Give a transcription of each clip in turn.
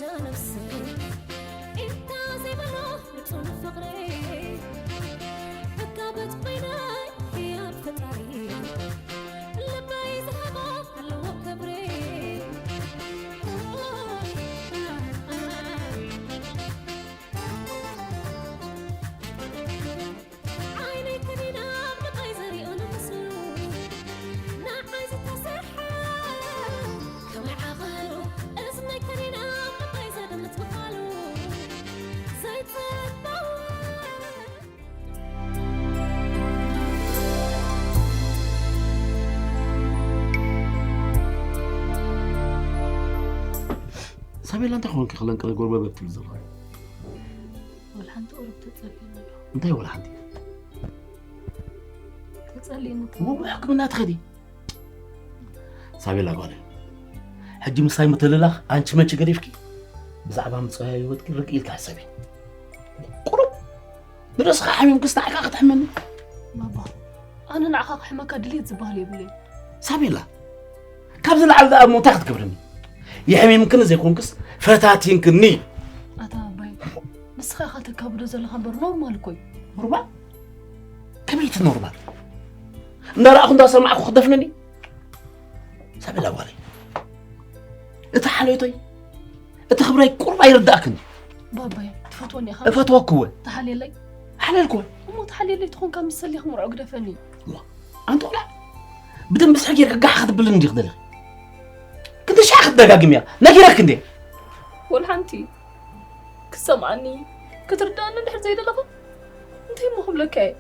ነፍሰይ ኢንታ ዘይብሎ ንጹህ ፍቕሪ እካበት ኮይና ሕያብ ፈጣሪ ልበይ ዝሃቦ ኣለዎ ክብሪ። ዓይነይ ከኒና ምቓይ ዘሪኦ ንምስሉ ንዓይ ዝተሰርሐ ከመይ ዓቐሉ እዝነይ ከኒና ምቓይ ዘደምጽ ምዃሉ ዘይጸበወ። ሳቤላ እንታይ ኾንኪ ክለንቅለ ጎርበብ ትብል ዘለኺ? ወላ ሓንቲ ቁሩብ ተጸልየኒ ኣሎ። እንታይ ወላ ሓንቲ? ተጸልየኒ እሞ ሕክምና ትኸዲ። ሳቤላ ጓለ ሕጂ ምሳይ ምትልላኽ ኣንቺ መንቺ ገዲፍኪ ብዛዕባ ምፅባይ ህይወትኪ ርግእ ኢልካ ሕሰቢ። ቁሩብ ንርእስኻ ሓሚምክስ ንዓካ ክትሕመኒ። ባባ ኣነ ንዓኻ ክሕመካ ድሌት ዝበሃል የብለይ። ሳቤላ ካብዚ ላዕሊ ደኣ እሞ እንታይ ክትገብርኒ? የሕሚምክኒ ዘይኮንክስ ፈታቲንክኒ። ኣታ ኣባይ ንስኻ ኢኻ ተካብዶ ዘለኻ እምበር ኖርማል እኮ እዩ። ኖርማል? ከመይ እቲ ኖርማል? እንዳረኣኹ እንዳሰማዕኩ ክደፍንኒ? ሳቤላ ጓለይ እቲ ሓልዮተይ እቲ ክብረይ ቁሩብ ኣይርዳእክን። ባባይ ትፈትወኒ ኢኻ? እፈትወክወ። ተሓልየለይ። ሓለልክወ። እሞ ተሓልየለይ ትኾንካ ምስ ሰሊኽ ምርዖ ግደፈኒ። ኣንተ ቆልዓ ብደንቢ ስሕጊር ክጋሕ ክትብልን እንዲኽ ዘለኺ። ክንዲ ሻዕ ክትደጋግምያ ነጊረክ እንዴ? ወላ ሓንቲ ክትሰምዓኒ ክትርዳእኒ እንድሕር ዘይደለኻ እንታይ እሞ ክብለካ እየ?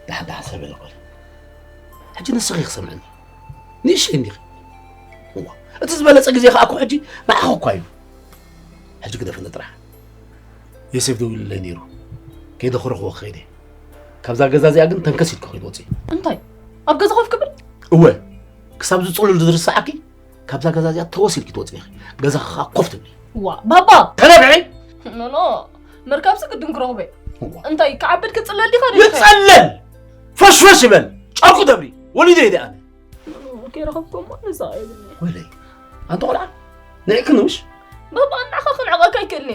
ዳሕ ዳሕ ሰበለ ቆል ሕጂ ንስኺ ክሰምዐኒ ንእሽተይ እንዲኺ። እዋ እቲ ዝበለጸ ግዜ ከኣ እኮ ሕጂ ንዓኺ እኳ እዩ። ሕጂ ግደፍኒ ጥራሕ። ዮሴፍ ደዊሉለይ ነይሩ። ከይደ ክረኽቦ ክኸይደ። ካብዛ ገዛ እዚኣ ግን ተንከስ ኢልኪ ከይትወጺ። እንታይ? ኣብ ገዛ ኮፍ ክብል? እወ ክሳብ ዝጽሉል ዝርስዓኪ ካብዛ ገዛ እዚኣ ተወስ ኢልኪ ትወጺ ኢኺ። ገዛኺ ከኣ ኮፍ ትብሊ። ዋ ባባ! ተናግዒ! ኖኖ መርካብሲ ግድን ክረኽበ። እዋ እንታይ ክዓብድ ክጽለል ዲኻ ደሊኻ? ይጸለል! ፈሽፈሽ ይበል! ጨርቁ ደብሪ! ወሊደ ኢለ ኣነ። ኖኖ ከይረኸብኮ እሞ ነዛ ኣይብልኒ። ወይለይ ኣንተ ቆልዓ ንዕክንውሽ ባባ ንዓኻ ክንዕቐካ ኣይክእልኒ።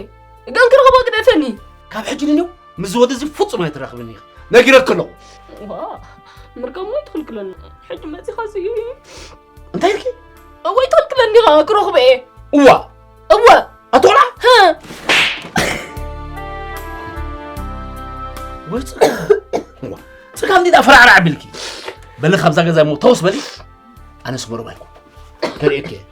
ግን ክረኽባ ግደፈኒ። ካብ ሕጂ ንኔው ምስ ዝወዲ እዚ ፍጹም ኣይትራኽብን ኢኻ ነጊረክ ኣለኹ። ዋ ምርካብ ወይ ትኽልክለኒ። ሕጂ መጺኻ እዚ እንታይ ኢልኪ? ወይ ትኽልክለኒ ኢኻ ክረኽበ እየ። እዋ እወ ኣቶ ቆልዓ ህ ወይ ጽ- እዋ፣ ጽጋም እንዲዳ ፈራዕራዕ ቢልኪ በሊ ካብዛ ገዛ እሞ ተወስ በሊ። ኣነስ መረብ ኣይኮንኩ ከርእየኪ እየ።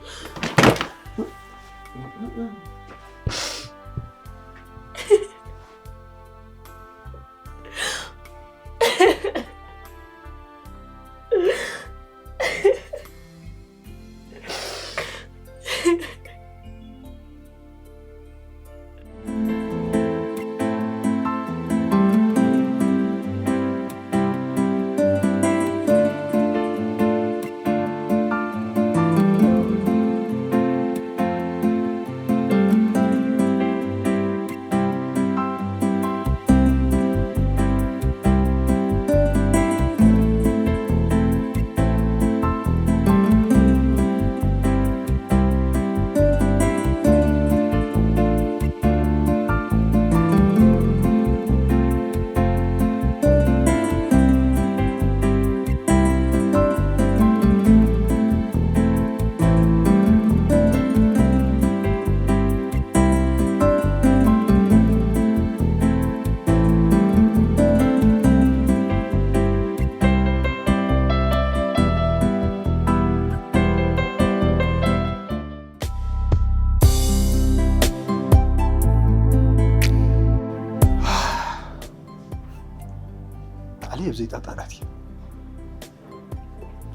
ዓሊ ኣብ ዘይጣጣላት እዩ።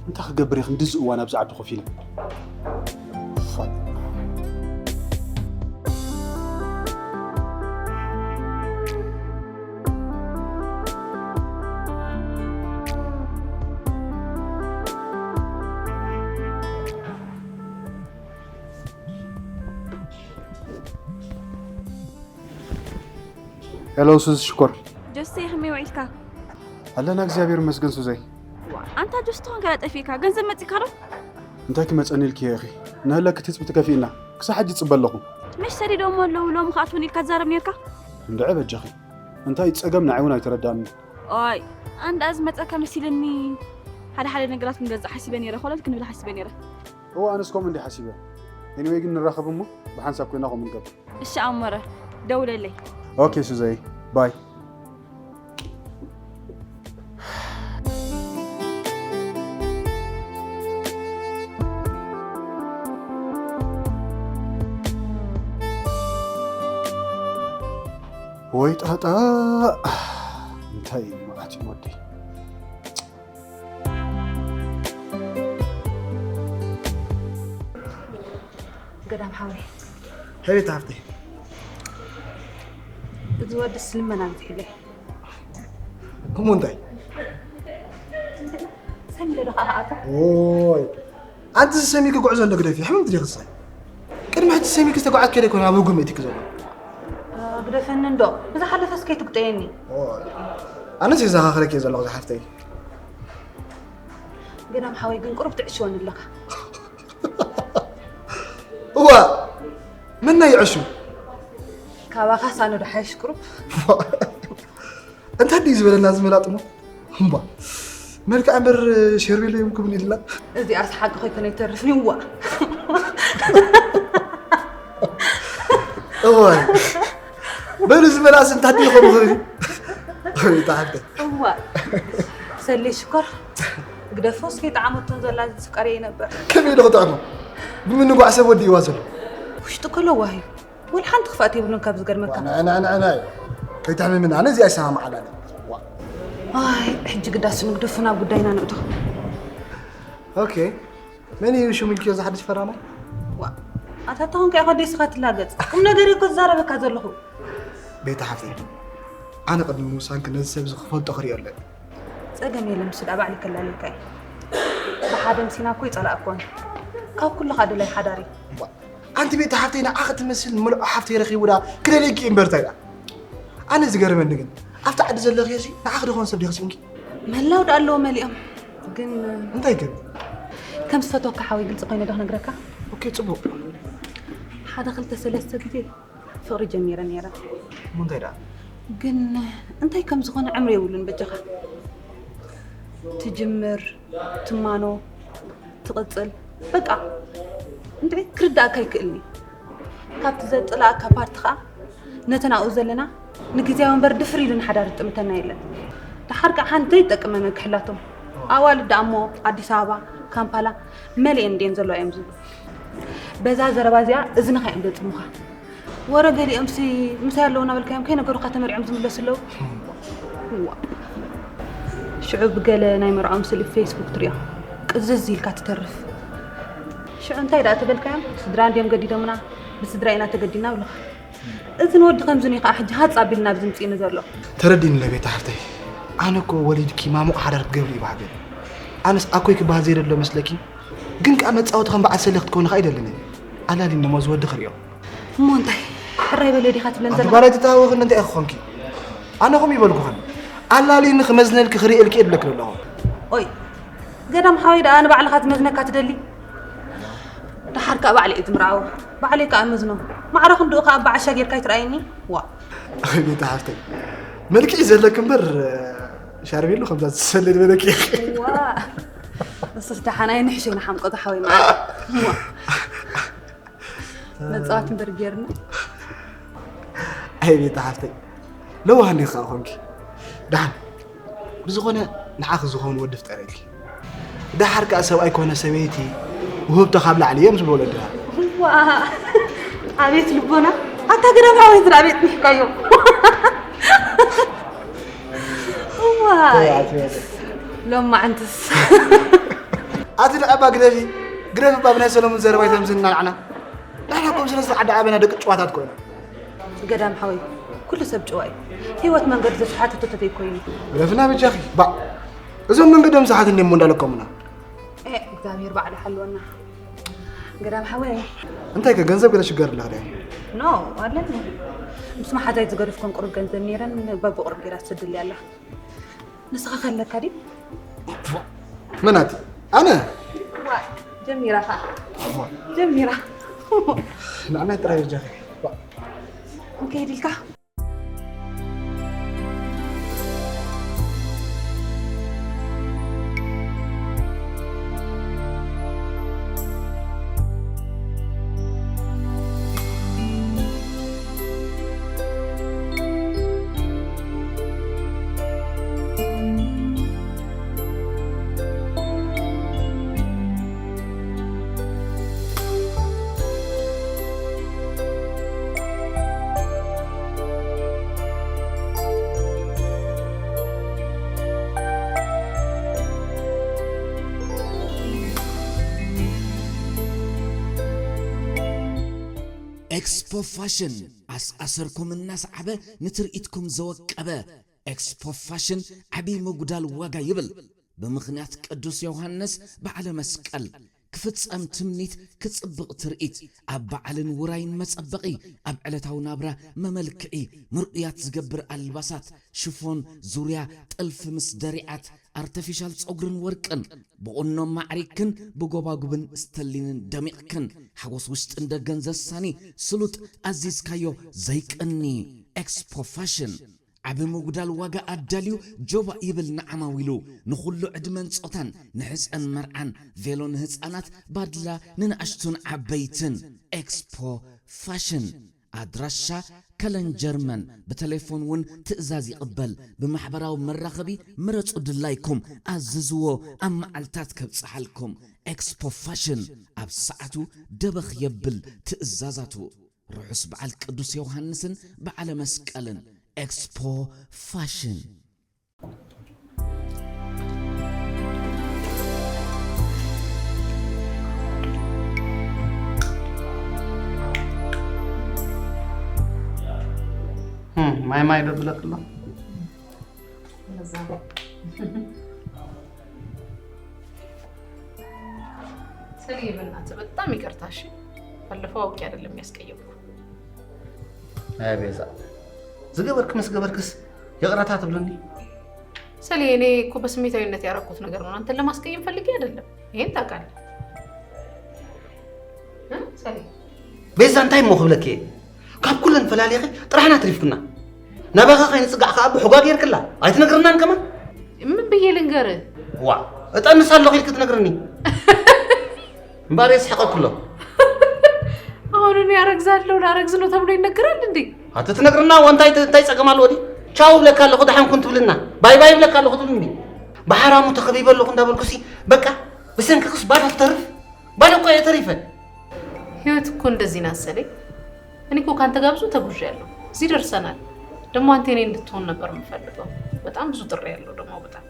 እንታይ ክገብር እየ ክንድዚ እዋን ኣብዚ ዓዲ ኮፍ ኢለ? ፋ- ሄሎ ሱዚ ሽኮር። ጆስቴ ከመይ ውዒልካ? ኣለና እግዚኣብሔር ይመስገን ሱዘይ። ኣንታ ጆስቴ ኾንካ ጠፊእካ ገንዘብ መፂካ ዶ? እንታይ ክመጸኒ ኢልኪ ኢኺ? ንህለኪ ትጽቢት ከፊእና። ክሳብ ሕጂ ጽበ ኣለኹ። ምሽ ሰዲዶሞ ኣለዉ ሎም ከኣትውን ኢልካ ትዛረብ ነርካ? እንድዒ በጃኺ። እንታይ ጸገም ንዓይ እውን ኣይተረዳእኒ። ኦይ ኣንዳ ዝመጸካ መሲልኒ ሓደ ሓደ ነገራት ክንገዝእ ሓሲበ ነረ ኮለል ክንብል ሓሲበ ነረ። እዎ ኣነስ ከምኡ እንዲ ሓሲበ። ኤኒወይ ግን ንራኸብ እሞ ብሓንሳብ ኮይና ከምኡ ንገብር። እሺ ኣሞረ ደውለለይ። ኦኬ ሱዘይ ባይ። ወይ ጣጣ እንታይ እዩ መዓት እዩ ወደይ። ገዳም ሓወይ ሄቤት ሃፍተይ እዚ ወድስ ልመና ብዝሒለይ እሞ እንታይ ሰሚለ ዶ ከዓ ኣቶ ኦይ ኣንቲ ዝሰሚልኪ ጉዕዞ እንዶ ግደፊ ሕምም ትዲ ክሳይ ቅድሚ ሕጂ ሰሚልኪ ዝተጓዓት ከደ ይኮነ ኣብ ህጉም እቲ ክዘሎ ግደፈኒ እንዶ ብዝሓለፈ እስከይ ትጉጠየኒ ኣነ ዘዘኻኽረኪ ዘለኹ ዝሓፍተይ ገዳም ሓወይ ግን ቁሩብ ትዕሽወኒ ኣለካ እዋ መና ይዕሹ ካባኻ ሳኖ ዶ ሓይሽ ቁሩብ እንታይ ድዩ ዝበለና ዝመላጥሞ እምባ መልክዓ እምበር ሸርቤሎ ይምኩም ኢልና እዚኣ ሰሓቂ ኮይኮነ ይተርፍኒ እዋ እዋይ በሉ ዝመላስ እንታይ ድዩ ከምኡ ክብል እታ ሓፍተ እዋ ሰሌ ሽኮር ግደፎስ ከይጠዓመቱን ዘላ ዝፍቀር ይነበር ከመይ ኢሉ ክጥዕሞ ብምንጓዕ ሰብ ወዲእዋ ዘሎ ውሽጡ ከሎ ዋህዩ ወላ ሓንቲ ክፋት የብሉን ካብ ዝገርመካ ንዕንዕንዕና እዩ ከይተሕምምና ኣነ እዚኣ ይሰማማዓላ ኣይ ሕጂ ግዳስ ንግደፉ ናብ ጉዳይና ንእቶ ኦኬ መን እዩ ሽሙ ኢልክዮ ዝሓድሽ ፈራማይ ኣታ ተኾንካ ኢኻ ደስኻ ትላገጽ ቁም ነገር እኮ ዝዛረበካ ዘለኹ ቤታ ሓፍተይ ኣነ ቅድሚ ምውሳንኪ ነዚ ሰብ እዚ ክፈልጦ ክሪኦ ኣለኒ ጸገም የለን ንሱ ደኣ ባዕሉ ከላልየካ እዩ ብሓደ ምሲና እኮ ይጸላእኮን ካብ ኩሉ ኻደላይ ሓዳር እዩ ኣንቲ ቤት ሓፍተይ ንዓኺ ትመስል ምልኦ ሓፍተይ ረኺቡ ዳ ክደልየኪ እምበር እንታይ ዳ ኣነ ዝገርመኒ ግን ኣብቲ ዓዲ ዘለኺ ሲ ንዓኺ ድኾን ሰብ ዲኺ ስንኪ ምህላው ዳ ኣለዎ መሊኦም ግን እንታይ ግን ከም ዝፈትወካ ሓወይ ግልፂ ኮይነ ዶ ክነግረካ ኦኬ ፅቡቅ ሓደ ክልተ ሰለስተ ግዜ ፍቕሪ ጀሚረ ነይረ እሞ እንታይ ደኣ ግን እንታይ ከም ዝኾነ ዕምሪ የብሉን በጃኻ ትጅምር ትማኖ ትቕጽል በቃ እንታይ ክርዳእካ ይክእልኒ ካብቲ ዘጽላእካ ፓርቲ ኸዓ ነተን ኣብኡ ዘለና ንግዜያዊ እምበር ድፍር ኢሉ ንሓዳር ዝጥምተና የለን ደሓር ከዓ ሓንቲ ዘይጠቅመን ክሕላቶም ኣዋልድ ደኣ እሞ ኣዲስ ኣበባ ካምፓላ መሊኤን ድየን ዘለዋ እዮም ዝብሉ በዛ ዘረባ እዚኣ እዝንኻ እዮም ዘጽሙኻ ወረ ገሊኦምሲ ምሳይ ኣለዉ እናበልካዮም ከይነገሩኻ ተመሪዖም ዝምለሱ ኣለዉ ሽዑ ብገለ ናይ መርዖም ስእሊ ፌስቡክ ትሪኦ ቅዝዝ ኢልካ ትተርፍ ሽዑ እንታይ ደኣ ተበልካዮም ስድራ እንድዮም ገዲዶምና ብስድራ ኢና ተገዲና ብሉኻ እዚ ንወዲ ከምዚ ኒ ከዓ ሕጂ ሃፅ ኣቢልና ኣብዚ ምፅእኒ ዘሎ ተረዲኒ ለቤት ሓፍተይ ኣነ እኮ ወሊድኪ ማሙቕ ሓዳር ክትገብሪ ይባሃገ ኣነስ ኣኮይ ክበሃል ዘይደሎ መስለኪ ግን ከዓ መፃወቲ ከም በዓል ሰለ ክትኮኒ ከዓ ይደልን ኣላሊኒ ሞ ዝወዲ ክሪኦ እሞ እንታይ ሕራይ በለ ዲኻ ትብለን ኣንቲ ዘላ ጓል ኣይትተሃወኽኒ እንታይ ኢኺ ኮንኪ ኣነ ኹም ይበልኩኽን ኣላሊኒ ክመዝነልኪ ክርእየልኪ እየ ድብለኪ ዘለኹ ኦይ ገዳም ሓወይ ደኣ ንባዕልኻ ትመዝነካ ትደሊ ደሓር ከዓ ባዕለ እዩ ትምርዓዎ ባዕለይ ከዓ እመዝኖ ማዕረ ክንድኡ ከዓ ኣባዓሻ ጌርካ ይትረኣየኒ ዋ ኣይ ቤታ ሓፍተይ መልክዕ ዘለኪ እምበር ሻርቤሉ ከምዛ ዝሰልል በለኪ ኢኺ ዋ እሱስ ደሓን ኣይንሕሾ ንሓምቆ ዝሓወይ መዓረ ዋ መፃወት እምበር ጌርና ኣይ ቤታ ሓፍተይ ለዋህ እንዲኻ ኾንኪ ደሓን ብዝኾነ ንዓኺ ዝኾን ወዲ ፍጠረልኪ ደሓር ከኣ ሰብኣይ ኮነ ሰበይቲ ውህብቶ ካብ ላዕሊ እዮም ዝብሉ ወለድና ዋ ኣቤት ልቦና ኣታ ገዳም ሓወይ ዝራ ቤት ንሕካዮ ዋ ሎማዓንትስ ኣቲ ንዕባ ግደፊ ግደፊ እባ ብናይ ሰሎሙን ዘረባ ይተምዝና ንዓና ንሕና ኮም ስነ ስርዓት ደኣ ኣበና ደቂ ጭዋታት ኮይና ገዳም ሓወይ ኩሉ ሰብ ጭዋ እዩ ህይወት መንገዲ ዘስሓተቶ ተዘይኮይኑ ግደፍና በጃኺ ባ እዞም መንገዶም ሰሓት እንዲሞ እንዳለከሙና እግዚኣብሔር ባዕሉ ሓልወና ገዳም ሓወይ እንታይ ከ ገንዘብ ገለ ሽገር ኣለኽ ደ ኖ ኣለኒ ምስ መሓዛይ ዝገደፍኮን ቁሩብ ገንዘብ ነይረን በብቑሩብ ገይራ ትሰድልያ ኣላ ንስኻ ከለካ ድዩ መናት ኣነ ጀሚራ ኸዓ። ጀሚራ። ንዓናይ ጥራይ በጃኺ። እንከይድ ኢልካ። ኤክስፖ ፋሽን ኣስኣሰርኩም እናሰዓበ ንትርኢትኩም ዘወቀበ ኤክስፖ ፋሽን ዓብዪ ምጉዳል ዋጋ ይብል። ብምኽንያት ቅዱስ ዮሃንስ በዓለ መስቀል ክፍጸም ትምኒት ክጽብቕ ትርኢት ኣብ በዓልን ውራይን መጸበቒ ኣብ ዕለታዊ ናብራ መመልክዒ ምርኡያት ዝገብር ኣልባሳት ሽፎን ዙርያ ጥልፊ ምስ ደሪዓት ኣርተፊሻል ጸጉርን ወርቅን ብቑኖ ማዕሪግክን ብጎባጉብን ስተሊንን ደሚቕክን ሓጎስ ውሽጥን ደገን ዘሳኒ ስሉጥ ኣዚዝካዮ ዘይቀኒ ኤክስፖ ፋሽን ዓቢ ምጉዳል ዋጋ ኣዳልዩ ጆባእ ይብል ንዓማዊሉ ንኹሉ ዕድመን ጾታን ንሕጸን መርዓን ቬሎ ንህጻናት ባድላ ንንኣሽቱን ዓበይትን ኤክስፖ ፋሽን ኣድራሻ ከለን ጀርመን ብተሌፎን እውን ትእዛዝ ይቕበል ብማሕበራዊ መራኸቢ ምረጹ ድላይኩም ኣዝዝዎ ኣብ መዓልታት ከብጽሓልኩም ኤክስፖ ፋሽን ኣብ ሰዓቱ ደበኽ የብል ትእዛዛቱ ርሑስ በዓል ቅዱስ ዮሃንስን በዓለ መስቀልን ኤክስፖ ፋሽን ማይ ማይ ዶ ብለክሎ ሰኒ በእናትህ በጣም ይቅርታ እሺ። ባለፈው አውቄ አይደለም ያስቀየምኩ። አይ ቤዛ ዝገበርክ ምስ ገበርክስ ይቅረታ ትብልኒ? ሰሊ እኔ እኮ በስሜታዊነት ያረኩት ነገር ነው። አንተን ለማስቀየም ፈልጌ አይደለም። ይሄን ታውቃለህ። እ? ሰሊ ቤዛ እንታይ እሞ ክብለኪ እየ? ካብ ኩለን ፈላሊኺ ጥራሕና ትሪፍክና። ናባኻ ከይንጽጋዕ ከኣ ብሕጓ ጌርክላ። ኣይትነግርናን ከማን? ምን ብዬ ልንገርህ? ዋ እጠንስ ኣለኹ ኢልክ ትነግርኒ? እምበኣር የስሕቐኩ ኣሎ። አሁን እኔ አረግዛለሁ ላረግዝ ነው ተብሎ ይነገራል እንዴ? ኣቲ ትነግርና እዋ እንታይ እንታይ ጸገም ኣለዎ ድዩ? ቻው እብለካ ኣለኹ ደሓን ኩን ትብልና። ባይ ባይ እብለካ ኣለኹ ትብልኒ። ብሓራሙ ተኸቢበ ኣለኹ እንዳበልኩሲ በቃ ብሰንክኽስ ባዶ ትተርፍ። ባዶ እኮ እየ ተሪፈ። ህይወት እኮ እንደዚህ ናት ሰሌ። እኔ እኮ ካንተ ጋር ብዙ ተጉዣለሁ። እዚህ ደርሰናል። ደግሞ አንተ የኔ እንድትሆን ነበር የምፈልገው። በጣም ብዙ ጥሬያለሁ ደግሞ በጣም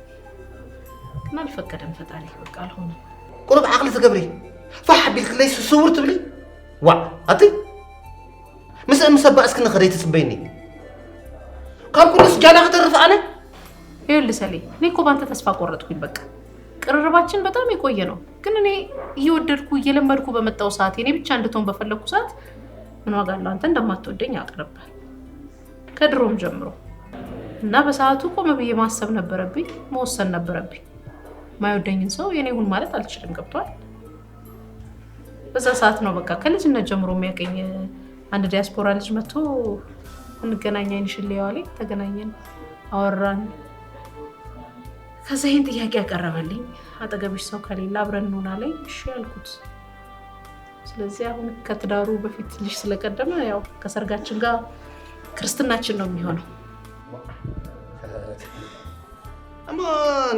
ግን አልፈቀደም ፈጣሪ። በቃ አልሆነም። ቁሩብ ዓቕሊ ትገብሪ። ፋሕ ኣቢልክለይ ስውር ትብሊ። ዋእ ኣቲ ምስ ምስ ኣባ እስኪ ንኸደይ ትጽበይኒ። ካብ ኩሉስ ጃና ክተርፍ ኣነ። ይኸውልህ ሰሌ፣ እኔ እኮ ባንተ ተስፋ ቆረጥኩኝ። በቃ ቅርርባችን በጣም የቆየ ነው፣ ግን እኔ እየወደድኩ እየለመድኩ በመጣው ሰዓት የኔ ብቻ እንድትሆን በፈለግኩ ሰዓት ምን ዋጋ አለው አንተ እንደማትወደኝ አውቅ ነበር ከድሮም ጀምሮ። እና በሰዓቱ ቆም ብዬ ማሰብ ነበረብኝ፣ መወሰን ነበረብኝ። ማይወደኝን ሰው የኔ ሁን ማለት አልችልም። ገብቷል? በዛ ሰዓት ነው በቃ ከልጅነት ጀምሮ የሚያውቀኝ አንድ ዲያስፖራ ልጅ መጥቶ «እንገናኝ አይንሽን ልየው» አለኝ። ተገናኘን፣ አወራን። ከዛ ይሄን ጥያቄ ያቀረበልኝ «አጠገብሽ ሰው ከሌለ አብረን እንሁን» አለኝ። እሺ አልኩት። ስለዚህ አሁን ከትዳሩ በፊት ልጅ ስለቀደመ ያው ከሰርጋችን ጋር ክርስትናችን ነው የሚሆነው። እሞ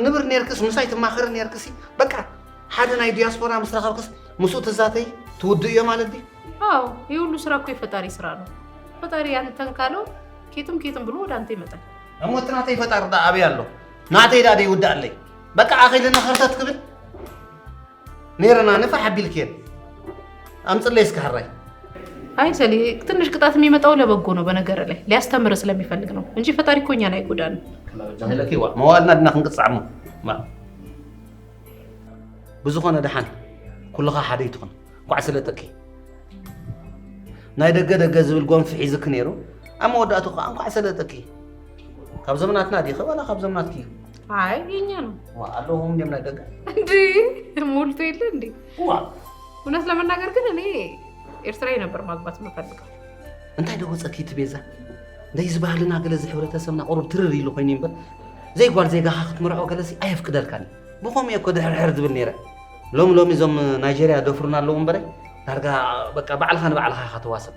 ንብር ኔርክስ ምሳይ ትማኸሪ ኔርክሲ በቃ ሓደ ናይ ዲያስፖራ ምስ ረኸብክስ ምስኡ ትዛተይ ትውድእዮ ማለት ድዩ? አዎ፣ ይህ ሁሉ ስራ እኮ የፈጣሪ ስራ ነው። ፈጣሪ አንተን ካለው ኬትም ኬትም ብሎ ወደ አንተ ይመጣል። እሞ እቲ ናተይ ፈጣሪ ዳ ኣበይ ኣሎ? ናተይ ዳ ደይውዳእለይ? በቃ ኣኺልና ኸርተት ክብል ኔርና ንፋሕ ኣቢልክየን ኣምፅለይ እስኪ ሕራይ። አይ ሰሊ፣ ትንሽ ቅጣት የሚመጣው ለበጎ ነው። በነገር ላይ ሊያስተምር ስለሚፈልግ ነው እንጂ ፈጣሪ እኮ እኛን አይጎዳንም። ጃሂለኪ ዋ መዋልና ድና ክንቅፃዕሞ ማ ብዝኾነ ደሓን ኩልኻ ሓደ ይትኹን። እንኳዕ ሰለጠኪ። ናይ ደገ ደገ ዝብል ጎንፊ ሒዝኪ ነይሩ፣ ኣብ መወዳእቱ ከዓ እንኳዕ ሰለጠኪ። ካብ ዘመናትና ዲኺ ዋላ ካብ ዘመናትኪ እዩ? አይ የኛ ነው። ኣለዎም እንዲም ናይ ደገ እንዴ? ሞልቶ የለ እንዴ? ዋ እውነት ለመናገር ግን እኔ ኤርትራዊ ነበር ማግባት የምፈልገው። እንታይ ዶ ወፀኪ እቲ ቤዛ? እንታይ ዝበሃልና ገለ እዚ ሕብረተሰብና ቁሩብ ትርር ኢሉ ኮይኑ እምበር፣ ዘይጓል ዜጋኻ ክትምርዖ ገለሲ ኣየፍቅደልካን። ብኸምኡ እየ እኮ ድሕርሕር ዝብል ነይረ። ሎም ሎሚ እዞም ናይጀርያ ደፍሩና ኣለዉ እምበረ፣ ዳርጋ በቃ ባዕልኻ ንባዕልኻ ኢኻ ተዋሰብ።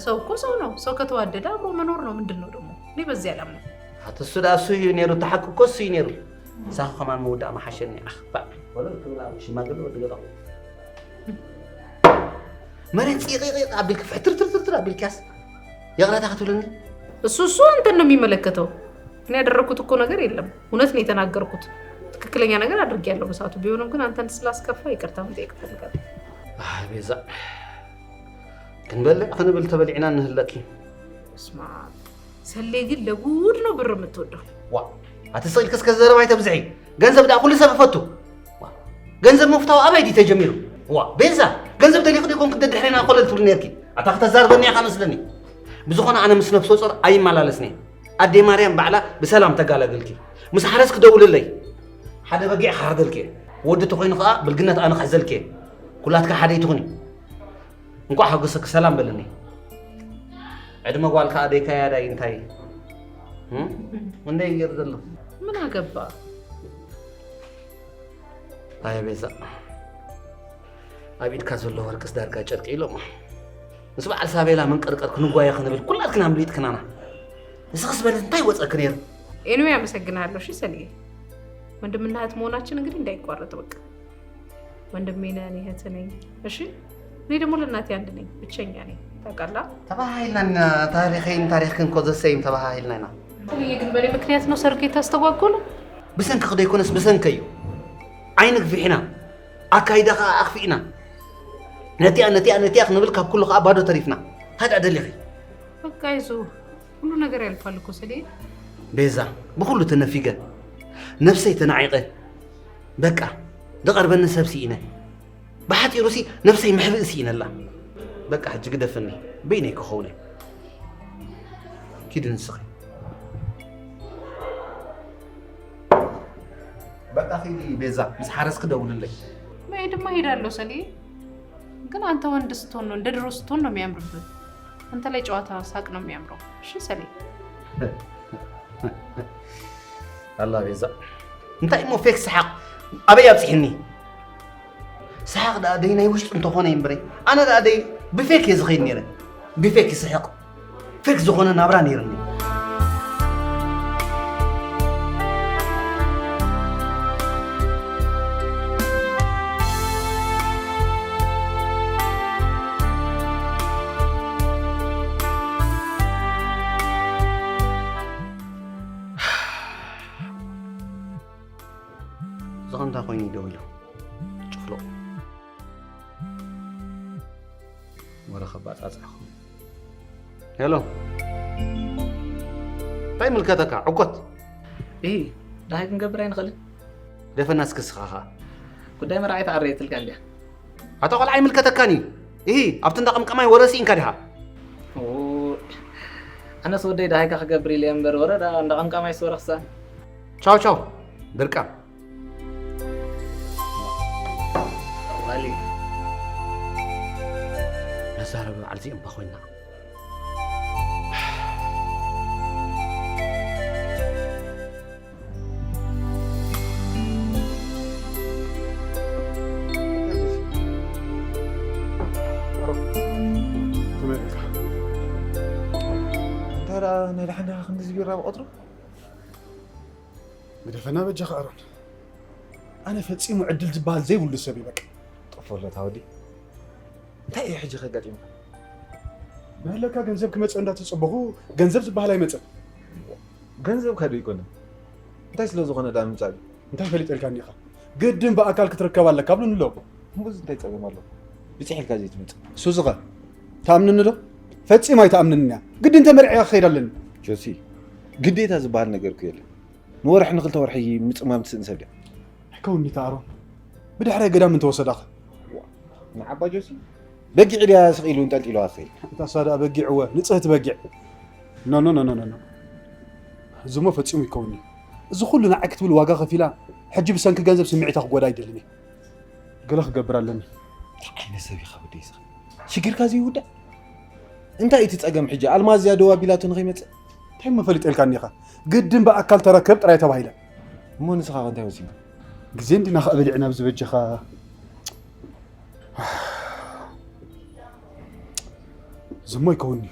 ሰው እኮ ሰው ነው። ሰው ከተዋደደ አብሮ መኖር ነው። ምንድን ነው ደግሞ? እኔ በዚህ አላምንም። ኣቲ እሱ ዳ እሱ እዩ ነይሩ፣ እቲ ሓቂ እኮ እሱ እዩ ነይሩ። ንሳኹ ከማን ምውዳእ መሓሸኒ። ኣኽ ባዕ ወለ ክብላ ሽማግለ ወዲ ገጠር መሬት ፂቕቕቕ ኣቢልክ ፍሕትርትርትርትር ኣቢልክያስ ይቕረታ ክትብለኒ? እሱ እሱ አንተን ነው የሚመለከተው። እኔ ያደረኩት እኮ ነገር የለም። እውነት ነው የተናገርኩት። ትክክለኛ ነገር አድርጌያለሁ በሰዓቱ። ቢሆንም ግን አንተን ስላስከፋ ይቅርታ መጠየቅ እፈልጋለሁ። ኣህ ቤዛ ክንበልዕ ክንብል ተበሊዕና ንህለኪ። ስማ ሰሌ ግን ለጉድ ነው ብር የምትወደው። ዋ ኣቲ ስቕ ኢልኪ እስከ ዘረባ ኣይተብዝሒ። ገንዘብ ደኣ ኩሉ ሰብ ይፈቱ። ዋ፣ ገንዘብ ምፍታው ኣበይ ድዩ ተጀሚሩ? ዋ ቤዛ፣ ገንዘብ ደሊኹ ዶ ይኮንኩ ደድሕሬና ኮለል ትብሊ ነርኪ? ኣታ ክተዛርበኒ ኢኻ መስለኒ። ብዝኾነ ኣነ ምስ ነፍሰ ጾር ኣይመላለስን እየ። ኣዴ ማርያም ባዕላ ብሰላም ተጋላግልኪ። ምስ ሓረስ ክደውልለይ ሓደ በጊዕ ክሓርደልኪ እየ። ወዲ ተኾይኑ ከኣ ብልግነት ኣነ ክሕዘልኪ እየ። ኩላትካ ሓደ ይትኹኒ። እንኳዕ ሓጎሰኪ ሰላም በልኒ። ዕድመ ጓል ከኣ ደይካያ ዳይ እንታይ? እም? እንደይ ገይሩ ዘሎ? ምን አገባ? ኣየ ቤዛ፣ ኣብ ኢድካ ዘሎ ወርቅስ ዳርጋ ጨርቂ ኢሎሞ። ምስ በዓል ሳቤላ መንቀርቀር ክንጓየ ክንብል ኩላትክና ምሊጥክናና። እስኽስ በሊ እንታይ ወፀኪ ነይሩ? ኤኒዌይ አመሰግናለሁ። እሺ ሰልዬ፣ ወንድምና እህት መሆናችን እንግዲህ እንዳይቋረጥ በቃ። ወንድሜ ነህ፣ እኔ እህት ነኝ። እሺ እኔ ደግሞ ለእናቴ አንድ ነኝ፣ ብቸኛ ነኝ። ታውቃለህ? ተባሃሂልና ታሪኸይን ታሪኽክን እኮ ዘሰይም ተባሃሂልና ኢና። ሰልዬ ግን በእኔ ምክንያት ነው ሰርግ የታስተጓጎለ? ብሰንክኺ ዘይኮነስ ብሰንከይ እዩ። ዓይኒ ግፊሕና ኣካይዳ ከዓ ኣኽፊእና። ነቲኣ ነቲኣ ነቲኣ ክንብል ካብ ኩሉ ከዓ ባዶ ተሪፍና። ታዲያ ደሊኺ? በቃ ይዞ ሁሉ ነገር ያልፋል እኮ ሰልዬ። ቤዛ ብኹሉ ተነፊገ ነፍሰይ ተናዒቐ በቃ ዝቐርበኒ ሰብ ስኢነ። ብሓፂሩሲ ነፍሰይ መሕብኢ ስኢነላ። በቃ ሕጂ ግደፍኒ በይነይ ክኸውን እየ። ኪዲ ንስኺ። በቃ ኺዲ ቤዛ ምስ ሓረስኪ ደውልለይ። መሄድማ እሄዳለሁ ሰልዬ፣ ግን አንተ ወንድ ስትሆን ነው እንደ ድሮ ስትሆን ነው የሚያምርብህ። አንተ ላይ ጨዋታ ሳቅ ነው የሚያምረው። እሺ ሰልዬ። ኣላ ቤዛ እንታይ እሞ ፌክ ሰሓቕ ኣበይ ኣብፅሕኒ? ሰሓቕ ደኣ ደይ ናይ ውሽጢ እንተኾነ እምበረይ ኣነ ደኣ ደይ ብፌክ እየ ዝኸይድ ነይረ። ብፌክ ይስሕቕ ፌክ ዝኾነ ናብራ ነይርኒ። ዝኸንታ ኮይኑ ደው ኢሉ ጭፍሎ ወረ ከባጻጻኹ። ሄሎ እንታይ ምልከተካ ዕኮት? እሂ ደሃይ ክንገብር ኣይንኽእልን? ደፈና እስኪ እስኻ ኸኣ። ጉዳይ መርዓ ኣይተዓረየትልካ እንድያ። ኣታ ቆልዓ ኣይምልከተካን እዩ። እሂ ኣብቲ እንዳ ቀምቀማይ ወረ ስኢንካ ዲኻ? ኣነስ ወደይ ደሃይካ ክገብር ኢለ እምበር ወረ እንዳ ቀምቀማይ ስወረ ክሳን። ቻው ቻው ድርቃም። መዛረቢ በዓል ዚኦም እባ ኮይና። እንታይ ደኣ ናይ ደሓን ደኻ ክንድዚ ቢራ ብቐትሩ? ግደፈና በጃኻ ኣሮን። ኣነ ፈጺሙ ዕድል ዝበሃል ዘይብሉ ሰብ እዩ በቃ። ጠፎለታ ወዲ። እንታይ እዩ ሕጂ ከጋጢምካ? ናለካ ገንዘብ ክመጽእ እንዳተጸበኹ ገንዘብ ዝበሃል ኣይመጽእ። ገንዘብካ ዶ ይኮነ? እንታይ ስለ ዝኾነ ዳ ምምጻእ? እንታይ ፈሊጠልካ እንዲኻ? ግድን ብኣካል ክትርከብ ኣለካ ብሉኒ ኣለኹ። እምቡዝ እንታይ ጸገም ኣለዎ? ብጽሕ ኢልካ ዘይትመጽእ። ሱዚ ኸ? ትኣምንኒ ዶ? ፈጺም ኣይትኣምንንያ። ግድን ተመርዕያ ክኸይድ ኣለኒ። ጆሲ፣ ግዴታ ዝበሃል ነገር እኮ የለን። ንወርሒ ንክልተ ወርሒ ምጽማም ትስእን ሰብ ድያ? ኣይከውንኒ ተኣሮን። ብድሕራይ ገዳም እንተወሰዳኸ? ንዓባ ጆሲ? በጊዕ ድያ ስቕ ኢሉ እንጠልጢልዋ ክኸይድ? እታ እሳ ደኣ በጊዕ እወ፣ ንጽህቲ በጊዕ። ኖ ኖ ኖ ኖ ኖ። እዚሞ ፈጺሙ ይከውንኒ። እዚ ኩሉ ንዓይ ክትብል ዋጋ ከፊላ፣ ሕጂ ብሰንኪ ገንዘብ ስምዒታ ክጎዳ ኣይደልን እየ። ገለ ክገብር ኣለኒ። እንታይ ዓይነት ሰብ ኢኻ ወደይ እስኻ? ሽግርካ ዘይውዳእ? እንታይ እቲ ጸገም ሕጂ? ኣልማዝ እያ ደው ኣቢላቶ ንኸይመጽእ? እንታይ እሞ ፈሊጠልካኒ ኢኻ? ግድን ብኣካል ተረከብ ጥራይ ተባሂለ። እሞ ንስኻ ከ እንታይ ወሲንካ? ግዜ እንዲና ከኣ በሊዕና ኣብዚ በጃኻ። እዚ እሞ ኣይከውን'ዩ።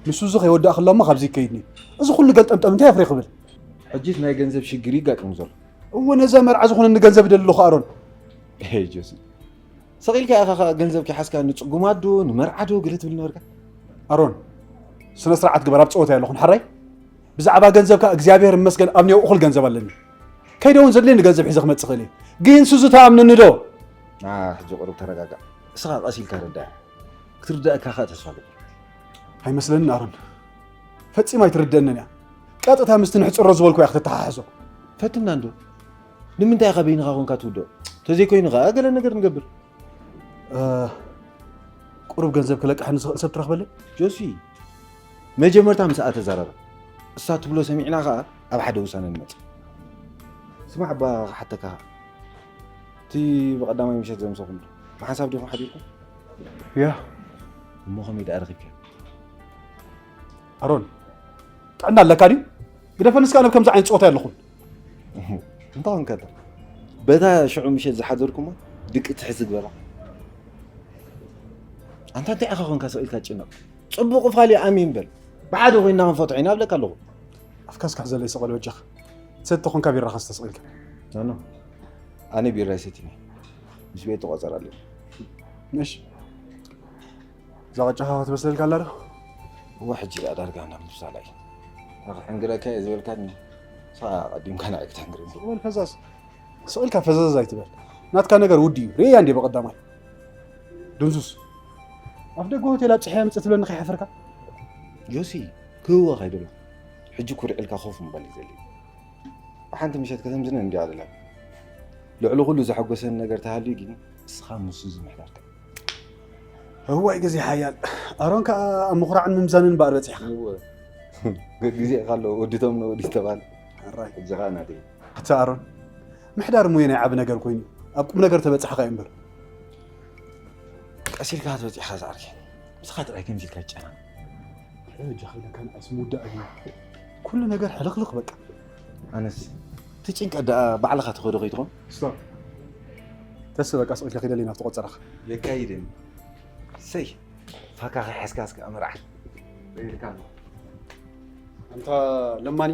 ንሱ እዚ ከይወዳእ ከሎ እሞ ካብዚ ይከይድኒ። እዚ ኩሉ ገልጠምጠም እንታይ ኣፍሪ ክብል? ሕጂስ ናይ ገንዘብ ሽግር እዩ ኣጋጢሙ ዘሎ። እወ፣ ነዛ መርዓ ዝኾነኒ ገንዘብ እደሊ ኣለኹ ኣሮን። ኤይ ጆሲ፣ ሰቒልካ ኢኻ ኸኣ ገንዘብ ከይሓዝካ ንጽጉማት ዶ ንመርዓ ዶ ገለ ትብል ነበርካ? ኣሮን፣ ስነ ስርዓት ግበር፣ ኣብ ጸወታ የለኹን ሓራይ። ብዛዕባ ገንዘብ ከኣ እግዚኣብሔር ይመስገን ኣብ ኔው እኹል ገንዘብ ኣለኒ። ከይደ እውን ዘድልየኒ ገንዘብ ሒዘ ክመጽእ እኽእል እየ። ግን ሱዚ ትኣምነኒ ዶ? ና ሕጂ ቁሩብ ተረጋጋእ። እስኻ ቀስ ኢልካ ርዳእ። ክትርዳእካ ከኣ ተስፋ እገብር። ኣይመስለንን ኣሮን። ፈጺማ ኣይትርደእንን እያ። ቀጥታ ምስቲ ንሕጽሮ ዝበልኩ እያ ክትተሓሕዞ። ፈትና እንዶ። ንምንታይ ኢኻ በይንኻ ኮንካ ትውድኦ? ተዘይኮይኑ ከኣ ገለ ነገር ንገብር። እ፣ ቁሩብ ገንዘብ ክለቅሐኒ ዝኽእል ሰብ ትረኽበለይ? ጆሲ፣ መጀመርታ ምስኣ ተዛረበ። እሳ ትብሎ ሰሚዕና ከኣ ኣብ ሓደ ውሳነ ንመጽእ። ስማዕ እባ ክሓተካ። እቲ ብቐዳማይ ምሸት ዘምሰኹም ዶ? ብሓንሳብ ዲኹም ሓዲርኩም? ያ። እሞ ከመይ ደኣ ረኺብካዮ? ኣሮን፣ ጥዕና ኣለካ ድዩ? ግደፈኒ እስከ፣ ኣነ ኣብ ከምዚ ዓይነት ጸወታ የለኹን። እንታይ ኾንካ? በታ ሽዑ ምሸት ዝሓደርኩማ ድቂ ትሕዝ ግበራ። ኣንታ እንታይ ኢኻ ኾንካ ስቕ ኢልካ ትጭነቕ? ጽቡቕ ፋልዮ ኣሜን በል። ብሓደ ኮይንና ክንፈትሖ ኢና እብለካ ኣለኹ። ኣፍካ እስከ ሕዘለይ ስቕ በል በጃኻ። ትሰቲ ኾንካ ቢራኻ ስተ ስቕ ኢልካ። ኖ፣ ኖ። ኣነ ቢራ ኣይሰትን እየ። ምስ ቤት ትቆጸር ኣለኹ። እሺ። እዛ ቅጫኻ ክትመስለልካ ኣላ ዶ? እወ፣ ሕጂ ደኣ ዳርጋ ናብ ምብሳላ እዩ። ኣኽሕንግረካ እየ ዝበልካኒ፣ ንስኻ ቀዲምካ ንዓይ ክተሕንግረኒ። ስቕ በል ፈዛዝ። ስቕ ኢልካ ፈዘዝ ኣይትበል። ናትካ ነገር ውዲ እዩ። ርእያ እንዴ ብቐዳማይ። ድንዙስ። ኣፍ ደገ ሆቴል ኣብጽሐያ ምጽእ ትብለኒ ከይሓፈርካ? ጆሲ፣ ክህወኽ ኣይደለኹ። ሕጂ ኩርዕ ኢልካ ኮፍ ምባል እዩ ዘድልየኒ። ሓንቲ ምሸት ከተምዝነኒ እንድያ ደላ። ልዕሊ ኩሉ ዘሐጎሰኒ ነገር ተሃልዩ ግን እስኻ ምስ ሱዚ ምሕዳርካ። እዋይ ግዜ ሓያል። ኣሮን ከኣ ኣብ ምኹራዕን ምምዛንን እምበኣር በጺሕካ። እወ። ግዜ ከሎ ወዲቶም ንወዲ ዝተባህለ። ሕራይ። ሕጂ ከኣ ናተይ። ኣታ ኣሮን፣ ምሕዳር እሞ ናይ ዓቢ ነገር ኮይኑ፣ ኣብ ቁም ነገር ተበጻሕካ እዩ እምበር። ቀስ ኢልካ ተበጺሕካ ዝዓርከይ። ምሳኻ ጥራይ ከምዚ ኢልካ ትጨናነቕ። ሕጂ ከይደ ከነኣስ ምውዳእ እዩ። ኩሉ ነገር ሕልኽልኽ በቃ። ኣነስ እቲ ጭንቀት ደኣ ባዕልኻ ትኸዶ ከይትኾን? ስቶፕ። ተስ በቃ ስቕ ኢልካ ኪደለይ ናብቲ ቆጸራኻ። የካይደኒ። ሰይ፣ ፋካ ከይሓዝካ እስከ ኣመርዓ። በይልካ ኣሎ። ኣንታ ለማኒ፣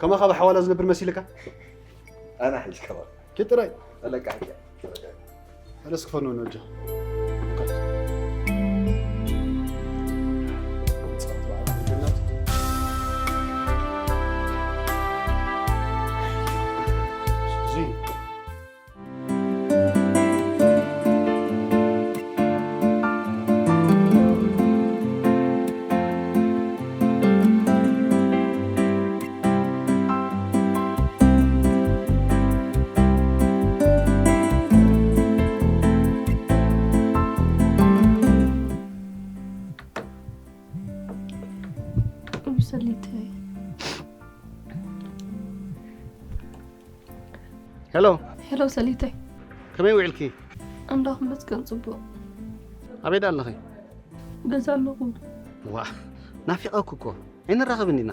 ከማኻ ብሓዋላ ዝነብር መሲልካ? ኣነ ሓይሽ ከማኻ። ኪድ ጥራይ። ኣለቃ ሓቂ። ኣነስ ክፈኑ ነው እንጂ። ሰሊተይ። ሄሎ። ሄሎ ሰሊተይ። ከመይ ውዕልኪ? ኣምላኽ ይመስገን ጽቡቕ። ኣበይ ደኣ ኣለኺ? ገዛ ኣለኹ። ዋ፣ ናፊቐኩ እኮ። ኣይንራኸብን ኢና።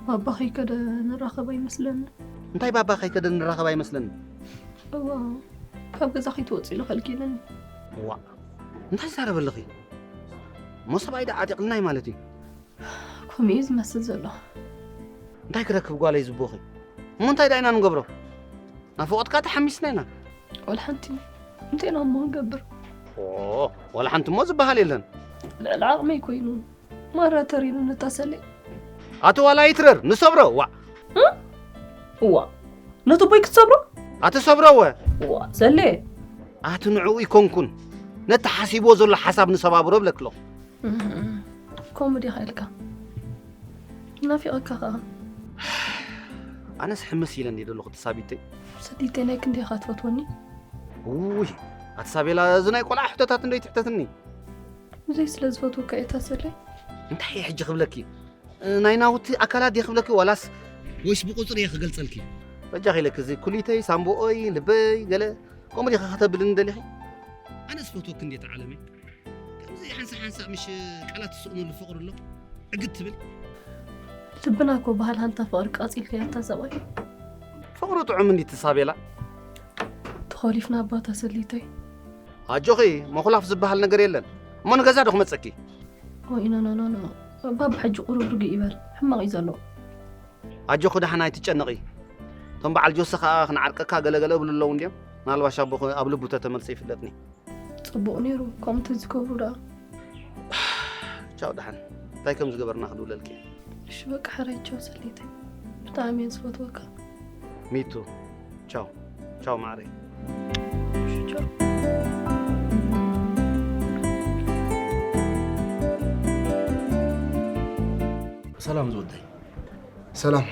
ባባ ከይከደ ንራኸብ ኣይመስለኒ። እንታይ ባባ ከይከደ ንራኸብ ኣይመስለኒ? እዋ፣ ካብ ገዛ ከይትወጽእ ኢሉ ከልኪለኒ። ዋ፣ እንታይ ትዛረቢ ኣለኺ? እሞ ሰብኣይ ደኣ ዓጢቕልና እዩ ማለት እዩ። ከምኡ እዩ ዝመስል ዘሎ። እንታይ ክረክብ ጓለይ ዝቦኺ? እሞ እንታይ ደኣ ኢና ንገብሮ? ናፍቖትካ ተሓሚስና ኢና። ዋላ ሓንቲ። እንታይ ኢና እሞ ክንገብር? ኦ፣ ዋላ ሓንቲ እሞ ዝበሃል የለን። ልዕሊ ዓቕመይ ኮይኑ። ማራ ተሪሩ ንታሰሌ። ኣቲ ዋላ ይትረር፣ ንሰብሮ፣ ዋዕ። እ? እዋ። ነቲ ቦይ ክትሰብሮ? ኣቲ ሰብሮ፣ ወ። እዋ፣ ሰሌ። ኣቲ ንዕኡ ይኮንኩን። ነቲ ሓሲብዎ ዘሎ ሓሳብ ንሰባብሮ እብለኪ ኣለኹ። እም፣ ከምኡ ዲኻ ኢልካ? ናፊቐካ ኸኣ። ኣነስ ሕምስ ኢለኒ ደለኹ፣ እቲ ሳቢተይ። ሰዲተይ፣ ናይ ክንደይ ኢኻ ትፈትወኒ? ውይ፣ ኣቲ ሳቤላ፣ እዚ ናይ ቆልዓ ሕቶታት እንዶ ይትሕተትኒ። ብዘይ ስለ ዝፈትወካ እየ ታሰለይ። እንታይ እየ ሕጂ ክብለኪ? ናይ ናውቲ ኣካላት ድየ ክብለኪ፣ ዋላስ ወይስ ብቁጽሪ እየ ክገልጸልኪ? በጃኺ ኢለኪ፣ እዚ ኩሊተይ፣ ሳምቦኦይ፣ ልበይ፣ ገለ ከምኡ ዲኺ ከተብልኒ ደሊኺ? ኣነ ዝፈትወኪ እንዴ ተዓለመይ። ከምዚ ሓንሳእ ሓንሳእ ምሽ ቃላት ትስእነሉ ፍቕሪ ኣሎ። ዕግት ትብል። ልብና እኮ ባህል ሃንታ ፍቕሪ ቃጺልካያ ኣታ ሰብኣይ። ፍቕሪ ጥዑም እንዲ ትሳቤላ። ተኾሊፍና ኣባታ ሰሊተይ። ኣጆኺ፣ መኹላፍ ዝበሃል ነገር የለን። እሞ ንገዛ ዶ ክመጸኪ? ኦይ፣ ኖ፣ ኖ፣ ኖ፣ ኖ። ባባ ሕጂ ቁሩብ ርግእ ይበል። ሕማቕ እዩ ዘሎ። ኣጆኺ፣ ደሓን ኣይትጨነቒ። እቶም በዓል ጆሰ ኸኣ ክንዓርቀካ ገለ ገለ እብሉ ኣለዉ እንድዮም። ምናልባሽ ኣቦኺ ኣብ ልቡ ተተመልሰ ይፍለጥኒ። ጽቡቕ ነይሩ፣ ከምኡ ተዝገብሩ ደኣ። ቻው፣ ደሓን። እንታይ ከም ዝገበርና ክድውለልኪ እየ። እሺ፣ በቃ፣ ሕራይ ቻው፣ ሰሌተይ። ብጣዕሚ እየ ዝፈትወካ። ሚቱ። ቻው። ቻው፣ ማዕረይ። እሺ፣ ቻው። ሰላም ዝወደይ። ሰላም፣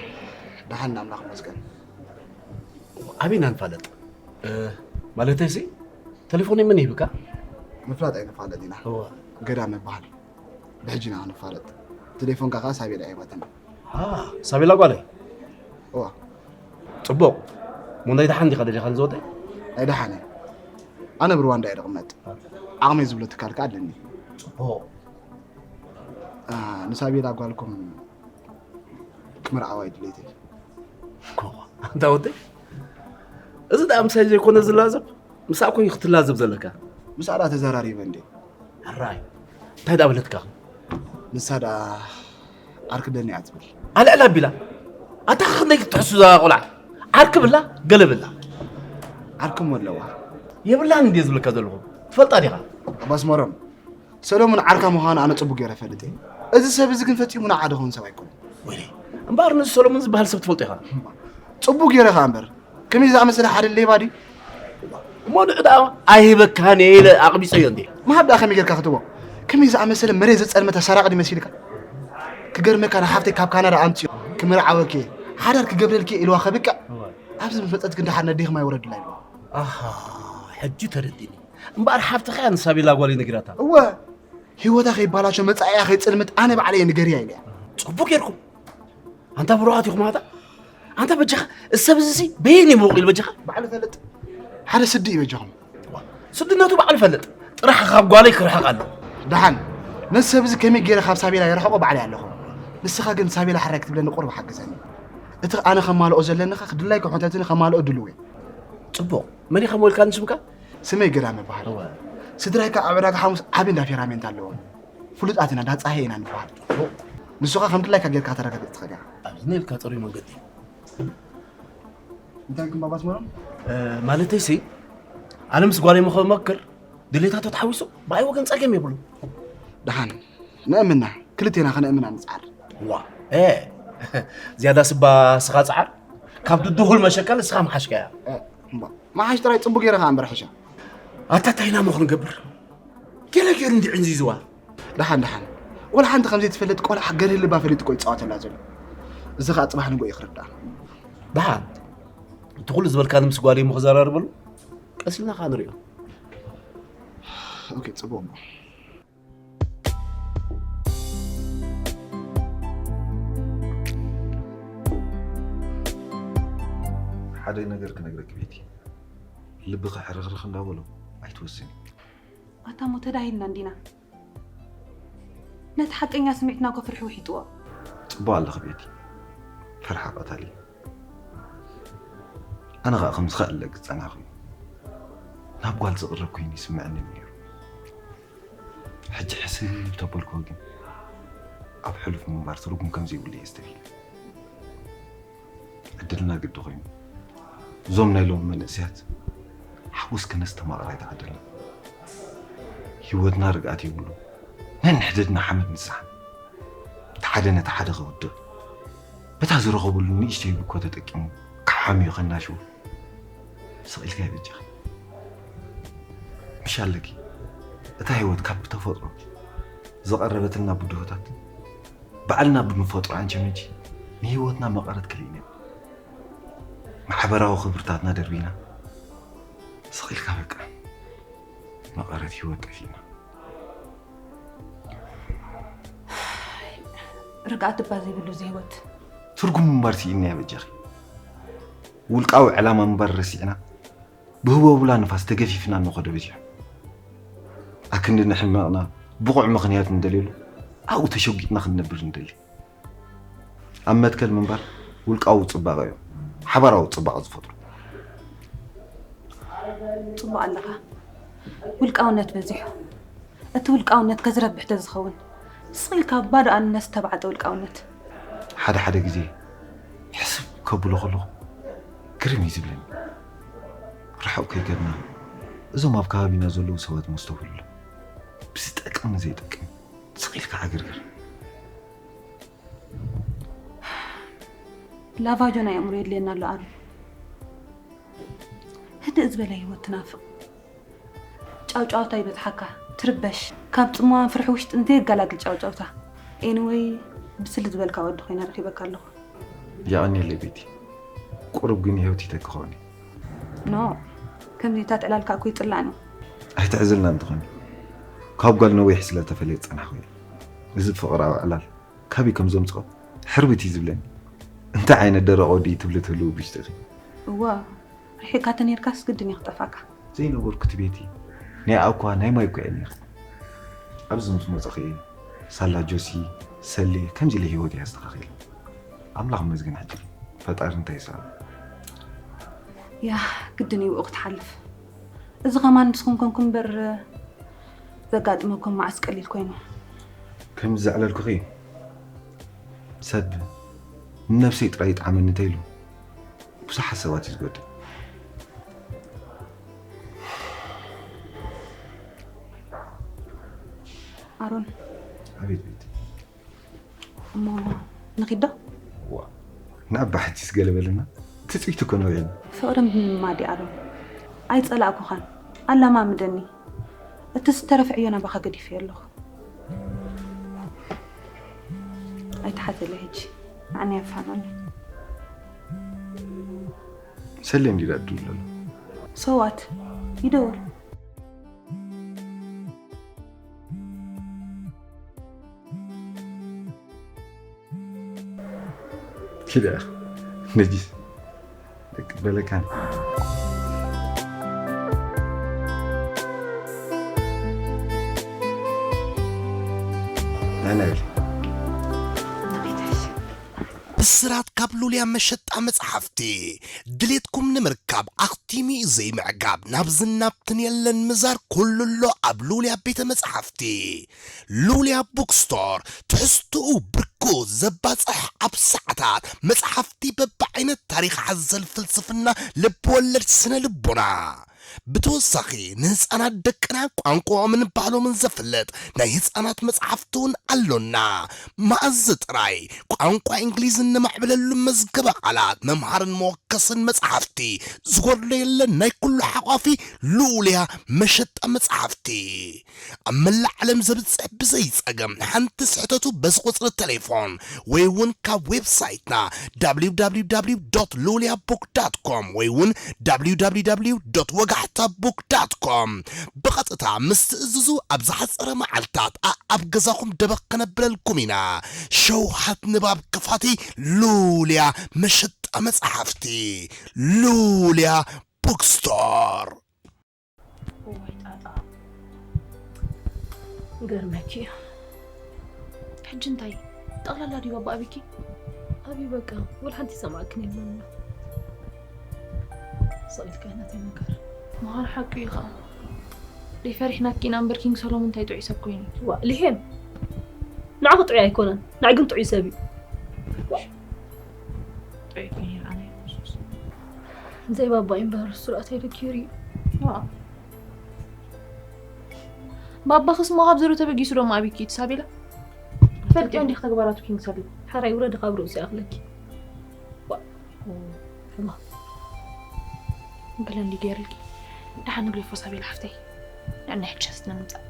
ደሓን፣ ኣምላኽ ይመስገን። ኣበይ ኢና ንፋለጥ? እ፣ ማለተይሲ፣ ቴሌፎነይ መን ይህብካ? ምፍላጥ ኣይንፋለጥ ኢና። እወ። ገዳም ይበሃል። ብሕጂ ኢና ክንፋለጥ። ቴሌፎንካ ከኣ ሳቤላ ሂባትና። አ፣ ሳቤላ ጓለይ? እወ። ጽቡቕ። እሞ ናይ ደሓን ዲኻ ደሊኻኒ ዝወደይ? ናይ ደሓን እየ። ኣነ ብሩዋንዳ እየ ዝቕመጥ። ዓቕመይ ዝብሎ ትካል ከኣ ኣለኒ። ጽቡቕ። አ፣ ንሳቤላ ጓልኩም ክምርዓዋ እዩ ድሌተይ። ኮ፣ ኣንታ ወደይ፣ እዚ ደኣ ምሳይ ዘይኮነ ዝላዘብ፣ ምሳኣ እኮ እዩ ክትላዘብ ዘለካ። ምስኣ ደኣ ተዘራሪበ እንዴ። ሕራይ፣ እንታይ ደኣ በለትካ? ንሳ ደኣ ዓርኪ ደኒ እያ ትብል። ኣልዕል ኣቢላ። ኣታ ክንደይ ክትሕሱ እዛ ቆልዓ? ዓርኪ ብላ፣ ገለ ብላ። ዓርኪ እሞ ኣለዋ። የብላን እንዴ ዝብለካ ዘለኹ? ትፈልጣ ዲኻ? ኣባ ኣስመሮም፣ ሰሎሙን ዓርካ ምዃኑ ኣነ ጽቡቅ ገይረ እፈልጥ እየ። እዚ ሰብ እዚ ግን ፈጺሙ ንዓ ድኸውን ሰብ ኣይኮነን። ወይኔ፣ እምበኣር ነዚ ሰሎሙን ዝበሃል ሰብ ትፈልጦ ኢኻ? ጽቡቅ ገይረ ኸኣ እምበር፣ ከመይ ዝኣመሰለ ሓደ ሌባ ድዩ? እሞ ንዑ ደኣ ኣይህበካን እየ ኢለ ኣቕቢጸዮ እንዴ። ምሃብ ደኣ ከመይ ጌርካ ክትህቦ? ከመይ ዝኣመሰለ መሬት ዘጸልመተ ሰራቂ ድዩ መሲልካ? ክገርመካ፣ ንሓፍተይ ካብ ካናዳ ኣምጺኦ ክምርዓወኪ እየ፣ ሓዳር ክገብረልኪ እየ ኢልዋ ከብቅዕ፣ እወ። ኣብዚ ምስ መጸት ግን ደሓር ነዴኽማ ይውረድላ ኢልዋ። ኣሃ፣ ሕጂ ተረዲኒ። እምበኣር ሓፍትኻ እያ ንሳቤላ ጓለይ ነጊራታ። እወ፣ ህይወታ ከይባላሾ መጻኢኣ ከይጽልምት ኣነ ባዕለይ እየ ንገርያ ኢለያ። ጽቡቅ ጌርኩም። ኣንታ ብሩኻት ኢኹም ኣታ። ኣንታ በጃኻ፣ እዚ ሰብ እዚ ሲ በየን እዩ ምውቕ ኢሉ በጃኻ? ባዕሉ ፈልጥ። ሓደ ስዲ እዩ በጃኹም። ስድነቱ ባዕሉ ፈልጥ። ጥራሕ ካብ ጓለይ ክርሕቕ ኣለዎ። ደሓን፣ ነዚ ሰብ እዚ ከመይ ገይረ ካብ ሳቤላ የርሕቆ ባዕለይ ኣለኹ። ንስኻ ግን ሳቤላ ሕራይ ክትብለኒ ቁሩብ ሓግዘኒ። እቲ ኣነ ከማልኦ ዘለኒ ኸ ክድላይካ ሕተትኒ ከማልኦ ድሉው እየ። ጽቡቕ። መን ኢኻ ሞልካኒ ስምካ? ስመይ ገዳም ይበሃል። እወ። ስድራይ ከኣ ኣብ ዕዳጋ ሓሙስ ዓቢ እንዳ ፌራሜንት ኣለዎም። ፍሉጣት ኢና፣ እንዳ ጻሄ ኢና ንበሃል። ንስኻ ከም ድላይካ ጌርካ ከተረጋግጽ ትኽእል ኢኻ። ኣብዚ ነልካ ጽሩይ መንገዲ። እንታይ ኢልኩም ባባ ኣስመሮም? እ፣ ማለተይሲ፣ ኣነ ምስ ጓለይ ምኸመክር ድሌታቱ ተሓዊሱ ብኣይ ወገን ጸገም የብሉ። ደሓን፣ ነእምና፣ ክልቴና ከነእምና ንጽዓር። ዋ፣ እ፣ ዝያዳ ስባ ስኻ ጽዓር፣ ካብ ድድኹል መሸቀል ስኻ ምሓሽካያ። እ፣ እምባ፣ መሓሽ ጥራይ ጽቡቅ ገይረ ከኣ እምበር ሕሻ። ኣታ ታይና ሞ ክንገብር? ገለ ገይሩ እንዲ ዕንዚዝዋ። ደሓን፣ ደሓን። ወላ ሓንቲ ከም ዘይትፈልጥ ቆልዓ ገለ ልባ ፈሊጡ እኮ ይጻወተላ ዘሎ። እዚ ኸኣ ጽባሕ ንግሆ እዩ ክርዳእ። ደሓን። እቲ ኩሉ ዝበልካኒ ምስ ጓለይ እሞ ክዘራረበሉ? ቀስ ኢልና ኸኣ ንሪኦ። ኦኬ፣ ጽቡቕ እሞ። ሓደ ነገር ክነግረኪ ቤቲ፣ ልብኺ ሕርኽርኽ እንዳበሎ ኣይትወስኒ። ኣታ እሞ ተዳሂልና እንዲና። ነቲ ሓቀኛ ስምዒትና እኮ ፍርሒ ውሒጥዎ። ጽቡቕ ኣለኺ ቤቲ። ፍርሒ ቀታሊ። ኣነ ኸኣ ከምዚ ክኣለኪ ዝጸናሕኩ እዩ። ናብ ጓል ዝቕረብ ኮይኑ ይስምዐኒ ነይሩ። ሕጂ ሕስብ ተበልኩ ግን፣ ኣብ ሕሉፍ ምንባር ትርጉም ከም ዘይብሉ እየ ኣስተብሂለ። ዕድልና ግዲ ኮይኑ፣ እዞም ናይ ሎሚ መንእሰያት ሓጎስ ከነስተማቕር ኣይተዓደልናን። ህይወትና ርግኣት የብሉን። ነንሕድድና ሓመድ ንስሓን። እቲ ሓደ ነቲ ሓደ ከውድቕ፣ በታ ዝረኸበሉ ንእሽተይ ብኮ ተጠቂሙ ክሓምዮ ከናሽዎ። ስቕ ኢልካ ይበጃኻ። ምሽ ኣለኪ፣ እታ ህይወት ካብ ብተፈጥሮ ዝቐረበትልና ብድሆታት፣ ባዕልና ብምፈጥሮ ኣንቸመጂ ንህይወትና መቐረት ከሊእና። ማሕበራዊ ክብርታትና ደርቢና፣ ስቕ ኢልካ በቃ፣ መቐረት ህይወት ጠፊእና። ርግኣት እባ ዘይብሉ እዚ ህይወት። ትርጉም ምንባር ስኢንናዮ በጃኺ። ውልቃዊ ዕላማ ምንባር ረሲዕና፣ ብህቦብላ ንፋስ ተገፊፍና እንኸዶ በዚሑ። ኣክንዲ ንሕመቕና ብቑዕ ምኽንያት እንደልየሉ፣ ኣብኡ ተሸጒጥና ክንነብር እንደሊ። ኣብ መትከል ምንባር ውልቃዊ ጽባቐ እዩ ሓባራዊ ጽባቐ ዝፈጥሩ። ጽቡቕ ኣለኻ። ውልቃውነት በዚሑ። እቲ ውልቃውነት ከዝረብሕ ተዝኸውን፣ ስቕ ኢልካ ባዶ ኣንነት ዝተባዕጠ ውልቃውነት። ሓደ ሓደ ግዜ ሕስብ ከብሎ ከለኹ ግርም እዩ ዝብለኒ። ርሕቕ ከይከድና እዞም ኣብ ከባቢና ዘለዉ ሰባት መስተውህሉሎም ብዝጠቅም ንዘይጠቅም ስቕ ኢልካ ዓገርገር። ላቫጆ ናይ ኣእምሮ የድልየና ኣሎ ኣሮን። ህድእ ዝበለ ህይወት ትናፍቕ። ጫውጫውታ ይበዝሓካ፣ ትርበሽ። ካብ ጽምዋን ፍርሒ ውሽጢ እንተየገላግል ጫውጫውታ። ኤኒወይ፣ ብስሊ ዝበልካ ወዲ ኮይነ ረኺበካ ኣለኹ። የቐንየለይ ቤቲ። ቁሩብ ግን ህይወት ይተክኸውኒ። ኖ፣ ከምዚታት ዕላልካ እኮ ይጽላእኒ። ኣይትዕዝልና እንተኾኒ ካብ ጓል ነዊሕ ስለ ተፈለየ ዝጸናሕኩ እየ። እዚ ፍቕራዊ ዕላል ካበይ ከም ዘምጽኦ ሕርብት እዩ ዝብለኒ። እንታይ ዓይነት ደረቕ ወዲ እዩ ትብሊ ትህልው ብሽጥኺ። እዋ፣ ርሒቕካ ተነይርካስ ግድን እዩ ክጠፋካ። ዘይነበርኩ ትቤቲ ናይ ኣኳ ናይ ማይ እኮ እየ ነይረ። ኣብዚ ምስ መጸኺ ሳላ ጆሲ ሰሌ ከምዚ ኢለ ህይወት እየ ኣስተኻኺለ። ኣምላኽ መስግን ሕጂ ፈጣሪ እንታይ ይሰኣኖ። ያ ግድን እዩ ብኡ ክትሓልፍ። እዚ ኸማን ንስኹም ኮንኩም እምበር ዘጋጥመኩም መዓስ ቀሊል ኮይኑ። ከም ዘዕለልኩኺ ሰብ ንነብሰይ ጥራይ ይጥዓመኒ እንተኢሉ ብዙሓት ሰባት እዩ ዝጎድእ። ኣሮን ኣቤት ቤት እሞ ንኺዶ ዋ ንኣባ ሕጂስ ገለ በልና ትጽቢት እኮ ነውዒሉ። ፍቕሪ ምማድ ኣሮን ኣይጸላእኩኻን ኣላማምደኒ እቲ ዝተረፈ ዕዮ ናባኻ ገዲፈዮ ኣለኹ። ኣይትሓዘለይ ሕጂ ንዓኒ ኣፋኖኒ። ሰሌ እንዲዳ ድውል ኣሎ። ሰዋት ይደውል። ኪዳ ነጂስ ደቂ በለካን ናናብል ብስራት ካብ ሉልያ መሸጣ መጽሓፍቲ ድሌትኩም ንምርካብ ኣኽቲሙ እዩ ዘይምዕጋብ ናብዝን ናብትን የለን ምዛር ኩሉ ኣሎ ኣብ ሉልያ ቤተ መጽሓፍቲ። ሉልያ ቡክስቶር ትሕዝትኡ ብርኩ ዘባጽሕ ኣብ ሰዓታት መጽሓፍቲ በብዓይነት ታሪኽ ሓዘል ፍልስፍና ልብወለድ ስነ ልቦና ብተወሳኺ ንህፃናት ደቅና ቋንቋኦምን ባህሎምን ዘፍልጥ ናይ ህፃናት መፅሓፍቲ እውን ኣሎና። መኣዝ ጥራይ ቋንቋ እንግሊዝ እነማዕብለሉ መዝገበ ቃላት መምሃርን መወከስን መፅሓፍቲ ዝጎድሎ የለን። ናይ ኩሉ ሓቋፊ ልኡልያ መሸጣ መፅሓፍቲ ኣብ መላእ ዓለም ዘብፅሕ ብዘይ ፀገም ሓንቲ ስሕተቱ በዚ ቁፅሪ ቴሌፎን ወይ እውን ካብ ዌብሳይትና www ሉልያ book com ወይ እውን www ወጋሕታ book com ብቐጥታ ምስ ትእዝዙ ኣብ ዝሓፀረ መዓልታት ኣኣብ ገዛኹም ደበኽ ከነብለልኩም ኢና። ሸውሃት ንባብ ክፋቲ ሉልያ መሸጣ መፅሓፍቲ ሉልያ bookstore። እዋይ ጣጣ ገርመኪ እዩ። ሕጂ እንታይ ጠቕላላ ድዩ ኣባ ኣቢኪ? ኣብዩ በቃ ወላ ሓንቲ ይሰማዕክን የለን ኣሎ። ሰቒልካ ናተይ ነገር። ምዃኑ ሓቂ እዩ ኸዓ። ደይ ፈሪሕናኪ ኢና እምበር ኪንግ ሰሎሞን እንታይ ጥዑይ ሰብ ኮይኑ። ዋ ልሄም ንዓኹ ጥዑይ ኣይኮነን ንዓይ ግን ጥዑይ ሰብ እዩ። ጥዑይ ኮይኑ ይረኣና እዩ። ዘይ ባባ እምበር እሱ ርኣተይ ደኪሩ እዩ። ባባኽስ እሞ ካብ ዘሩ ተበጊሱ ዶ ማዕቢኪ እዩ ሳቤላ? ፈልጥዮ እንዲኽ ተግባራቱ ኪንግ ሰሉ። ሓራይ ውረዲ ካብ ርእሱ ይኣኽለኪ። ዋ፣ ሕማ። በለ እንዲ ገይርልኪ። ደሓን ንግሪፎ ሳቤላ ሓፍተይ። ንዕና ሕጂ ስነ ምምጻእ።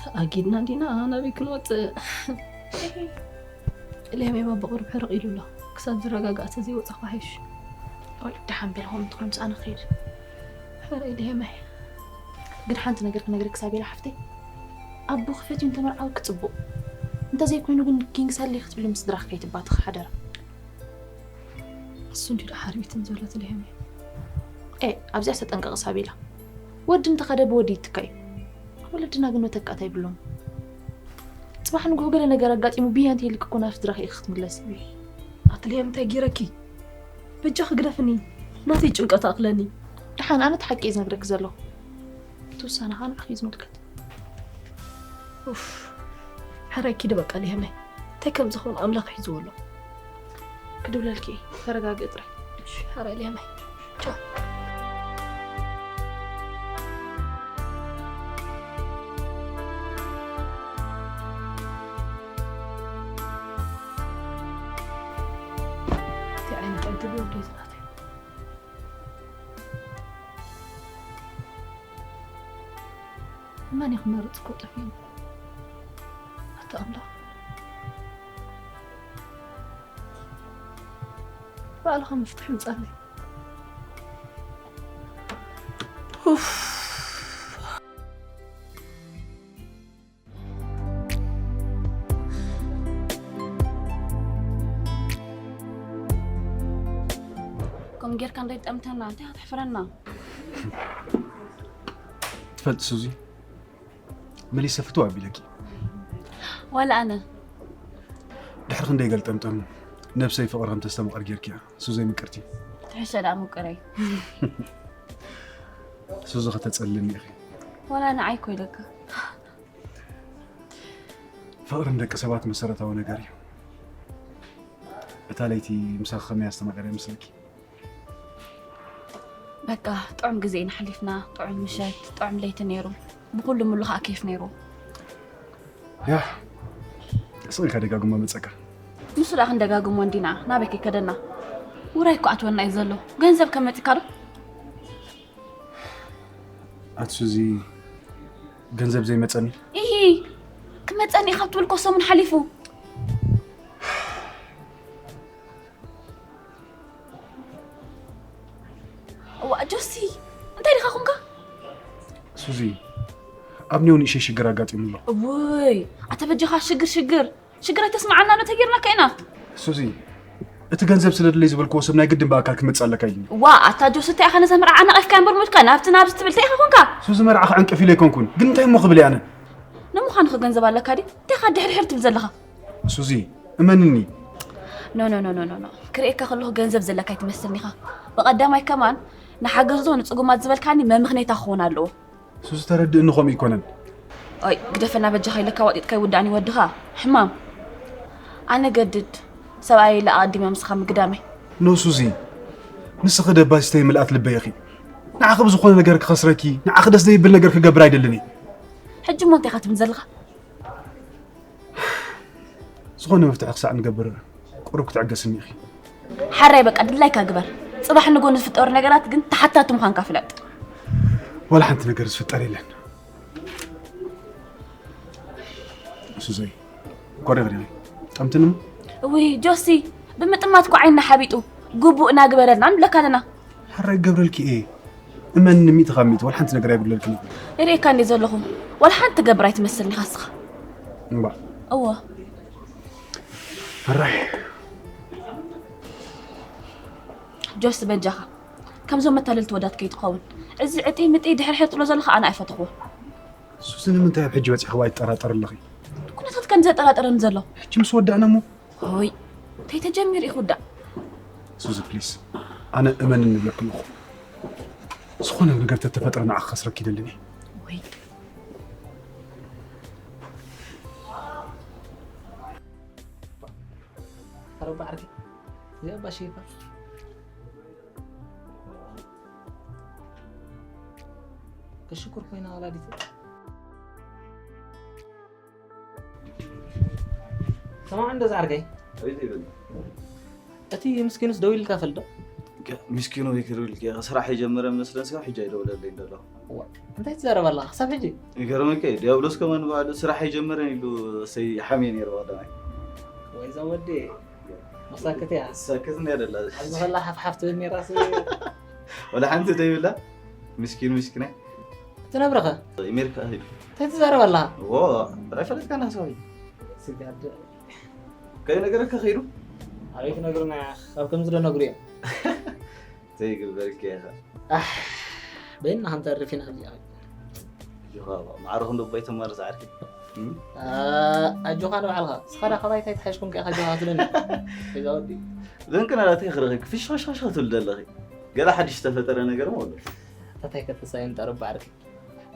ተኣጊድና እንዲና ናበይ ክንወጽእ? ኢልያም የባ ብቕሩብ ሕርቕ ኢሉ ኣሎ። ክሳብ ዝረጋጋእ ተዘይወጻ ክሓይሽ። ኦይ፣ ደሓን በል፣ ከምኡ እንተኾይኑስ ኣነ ክኸይድ። ሕረ ኢልያመይ። ግን ሓንቲ ነገር ክነግረኪ ሳቤላ ሓፍተይ። ኣቦኺ ፈትዩ እንተመርዓወኪ ጽቡቕ። እንተዘይኮይኑ ግን ኪንግ ሳሊ ክትብሊ ምስ ስድራኺ ከይትባተኺ ሓደራ። እሱ እንዲዩ ደኣ ሓርቢትን ዘሎ ትልህም። ኤ ኣብዚኣ ተጠንቀቕ ሳቤላ። ወዲ እንተኸደ ብወዲ ይትካ እዩ። ወለድና ግን መተካእታ ይብሎም። ጽባሕ ንግሆ ገለ ነገር ኣጋጢሙ ብያንቲ ኢልክ እኮ ናብ ስድራኺ ኢኺ ክትምለሲ። ኣትልህም እንታይ ጌረኪ? በጃኺ ግደፍኒ። ናተይ ጭንቀት ኣኽለኒ። ደሓን ኣነ እቲ ሓቂ እየ ዝነግረኪ ዘለኹ። እቲ ውሳነኻ ንዓኺ እዩ ዝምልከት። ኡፍ፣ ሕራይ ኪዲ በቃ ሊያመይ። እንታይ ከም ዝኸውን ኣምላኽ ሒዝዎ ኣሎ። ክድውለልኪ እየ። ተረጋግኢ ጥራይ። እሺ፣ ሕራይ ሊያመይ። ቻው። እቲ ዓይነት ዕድል ወደይ ዝናተይ። መን እዩ ክመርጽ እኮ ጠፊኡኒ። ኣታ ኣምላኽ፣ ባዕልኻ መፍትሒ ምጻለይ። ኡፍ። ከምኡ ጌርካ እንድሕር ጠምተና እንታይ ከተሕፍረና? ትፈልጢ ሱዚ፣ መሊሰ ፍትው ኣቢለኪ። ዋላ ኣነ ድሕሪ ክንደይ ገልጠምጠም ነብሰይ ፍቕሪ ከም ተስተማቕር ጌርኪያ ሱዘይ ምቅርቲ። ትሕሸ ደኣ ምቅረይ። ሱዚ ከተጸልኒ ኢኺ። ዋላ ንዓይ እኮ ኢለካ። ፍቕሪ ንደቂ ሰባት መሰረታዊ ነገር እዩ። እታ ለይቲ ምሳኺ ከመይ ኣስተማቒረ ይመስለኪ? በቃ ጥዑም ግዜ ኢና ሓሊፍና፣ ጥዑም ምሸት፣ ጥዑም ለይቲ ነይሩ። ብኩሉ ሙሉ ከዓ ኬፍ ነይሩ። ያ ስቕ ኢልካ ደጋግሞ መጸካ። ንሱ ደኣ ክንደጋግሞ እንዲና ናበይ ከይከደና? ውራይ እኮ ኣትወና እዩ ዘሎ። ገንዘብ ከመፂካ ዶ? ኣቲ ሱዚ ገንዘብ ዘይመጸኒ ኢሂ ክመፀኒ ካብ ትብል እኮ ሰሙን ሓሊፉ። እዋ ጆሲ እንታይ ዲኻ ኮንካ? ሱዚ ኣብ ኔው ንእሸይ ሽግር ኣጋጢሙ ኣሎ። እውይ ኣተ በጃኻ ሽግር ሽግር ሽግር ኣይተስምዓና ዶ ተጌርናካ ኢና። ሱዚ እቲ ገንዘብ ስለ ድለይ ዝበልክዎ ሰብ ናይ ግድን ብኣካል ክመጽእ ኣለካ ኢልኒ። ዋ ኣታ ጆሲ እንታይ ኢኻ ነዛ መርዓ ዓናቒፍካ እምበር ሞትካ ናብቲ ናብዚ ትብል እንታይ ኢኻ ኮንካ? ሱዚ መርዓ ክዕንቅፍ ኢለ ኣይኮንኩን ግን እንታይ እሞ ክብል እየ ኣነ? ንምዃኑ ከ ገንዘብ ኣለካ ድዩ? እንታይ ኢኻ ድሕድሕር ትብል ዘለኻ? ሱዚ እመንኒ። ኖ ኖ ኖ ኖ ኖ ክርእየካ ከለኹ ገንዘብ ዘለካ ኣይትመስልን ኢኻ። ብቐዳማይ ከማን ንሓገዝ ዶ ንጽጉማት ዝበልካኒ መምኽነይታ ክኸውን ኣለዎ። ሱዚ ተረድእኒ ከምኡ ኣይኮነን። ኣይ ግደፈና በጃኻ ኢለካ ዋጢጥካ ይውዳእኒ ወድኻ ሕማም። ኣነ ገድድ ሰብኣይ ኢለ ኣቐዲመ ምስኻ ምግዳመይ። ኖ ሱዚ ንስኺ ደባሲተይ ምልኣት ልበይ ኢኺ። ንዓኺ ብዝኾነ ነገር ክኸስረኪ ንዓኺ ደስ ዘይብል ነገር ክገብር ኣይደልን እየ። ሕጂ እሞ እንታይ ኢኻ ትብል ዘለኻ? ዝኾነ መፍትሒ ክሳዕ ንገብር ቁሩብ ክትዕገስኒ ኢኺ። ሓራይ በቃ ድላይካ ግበር። ጽባሕ ንጎ ንዝፍጠሩ ነገራት ግን ተሓታቲ ምዃንካ ፍለጥ። ዋላ ሓንቲ ነገር ዝፍጠር የለን። ሱዘይ ኮሪኽሪ ጠምትንም እውይ ጆሲ ብምጥማት እኮ ዓይንና ሓቢጡ ግቡእና ግበረልና ንብለካ ኣለና። ሓራይ ክገብረልኪ እየ። እመንኒ ሚእቲ ካብ ሚእቲ ዋላ ሓንቲ ነገር ኣይጉድለልክን እዩ። እርእየካ እንድየ ዘለኹ ዋላ ሓንቲ ትገብር ኣይትመስልን ኢኻ እስኻ። እምባ እወ። ሕራይ ጆስ በጃኻ ከምዞም መታለልቲ ወዳት ከይትኸውን። እዚ ዕጥይ ምጥይ ድሕር ሕር ትብሎ ዘለኻ ኣነ ኣይፈተኽዎ። ሱዚ ንምንታይ ኣብ ሕጂ በፂሕዋ ይጠራጠር ኣለኺ? ኩነታት ከም ዘጠራጥረኒ ዘሎ። ሕጂ ምስ ወዳእና እሞ ሆይ እንታይ ተጀሚሩ እዩ ክውዳእ? ሱዚ ፕሊስ ኣነ እመንኒ ይብለኪ ኣለኹ። ዝኾነ ነገር ተተፈጥረ ንዓኺ ከስረኪ ይደልን እየ። ወይ ኣረባ ዓርኪ እዚኣ ባሽይፋ ክሽኩር ኮይና ወላዲት ሰማዕ እንደ ዝዓርከይ ኣቤት ይብል። እቲ ምስኪኑስ ደው ኢልካ ፈልዶ? ምስኪኑ ይክርብል ስራሕ የጀመረ መስለን ስጋ ሕጂ ኣይደውለለይ እንደሎ። እንታይ ትዛረብ ኣለኻ ክሳብ ሕጂ? ይገርመካ እዩ ዲያብሎስ ከማን ባዕሉ ስራሕ ኣይጀመረን ኢሉ እሰይ ሓምየ ነይረ ቀዳማይ። ወይ እዞም ወዲ መሳክት እያ። ሰክት እንድያ ደላ። ኣብዚ ከላ ሓፍሓፍ ትብል ነይራስ። ወላ ሓንቲ ዘይብላ ምስኪን ምስኪናይ። ትነብረኸ? ኣሜሪካ ሂዱ። እንታይ ትዛረብ ኣለኻ? ዎ ኣይፈለጥካና ሰው። ስጋደ ከይነገረካ ከይዱ። ኣበይ ክነግሩና ካብ ከምዚ ዶ ነግሩ እዮም? ዘይግበርኪ ኢኻ። ኣሕ በይና ክንተርፍ ኢና ኣብዚኣ። ጆኻ ማዕረ ክንዶ ባይ ተማር ዝዓርኪ። ኣጆኻ ንባዕልኻ ስኻ ዳ ካባይ እንታይ ተሓሽኩም ከ ኢኻ ጆኻ ትብለኒ። ገዛ ወዲ ዘንቅናላት ክረኺ ክፍሽሽሽ ክትብል ዘለኺ። ገለ ሓድሽ ዝተፈጠረ ነገር ሞ ኣሎ። እንታይ ከተሳየን ጠርባ ዓርኪ።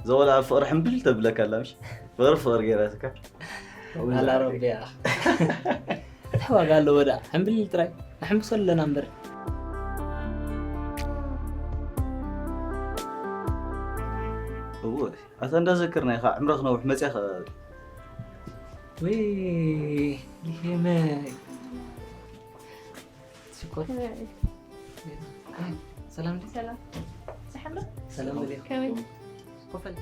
ዘወላ ፍቕሪ ሕምብል ተብለካ ኣላ ምሽ። ፍቕሪ ፍቕሪ ገይራትካ። ኣላ ረቢያ እንታይ ዋጋ ኣለዎ ዳ ሕምብል ጥራይ ንሕምብሶ ኣለና እምበር። እወ ኣታ እንዳዘከርና ኢኻ ዕምረ ክነውሕ መፅያ ኸ ወይ ሊሄመ ሽኮር ሰላም ድዩ? ሰላም ዝሓምር ሰላም ድዩ? ከመይ ኮፈል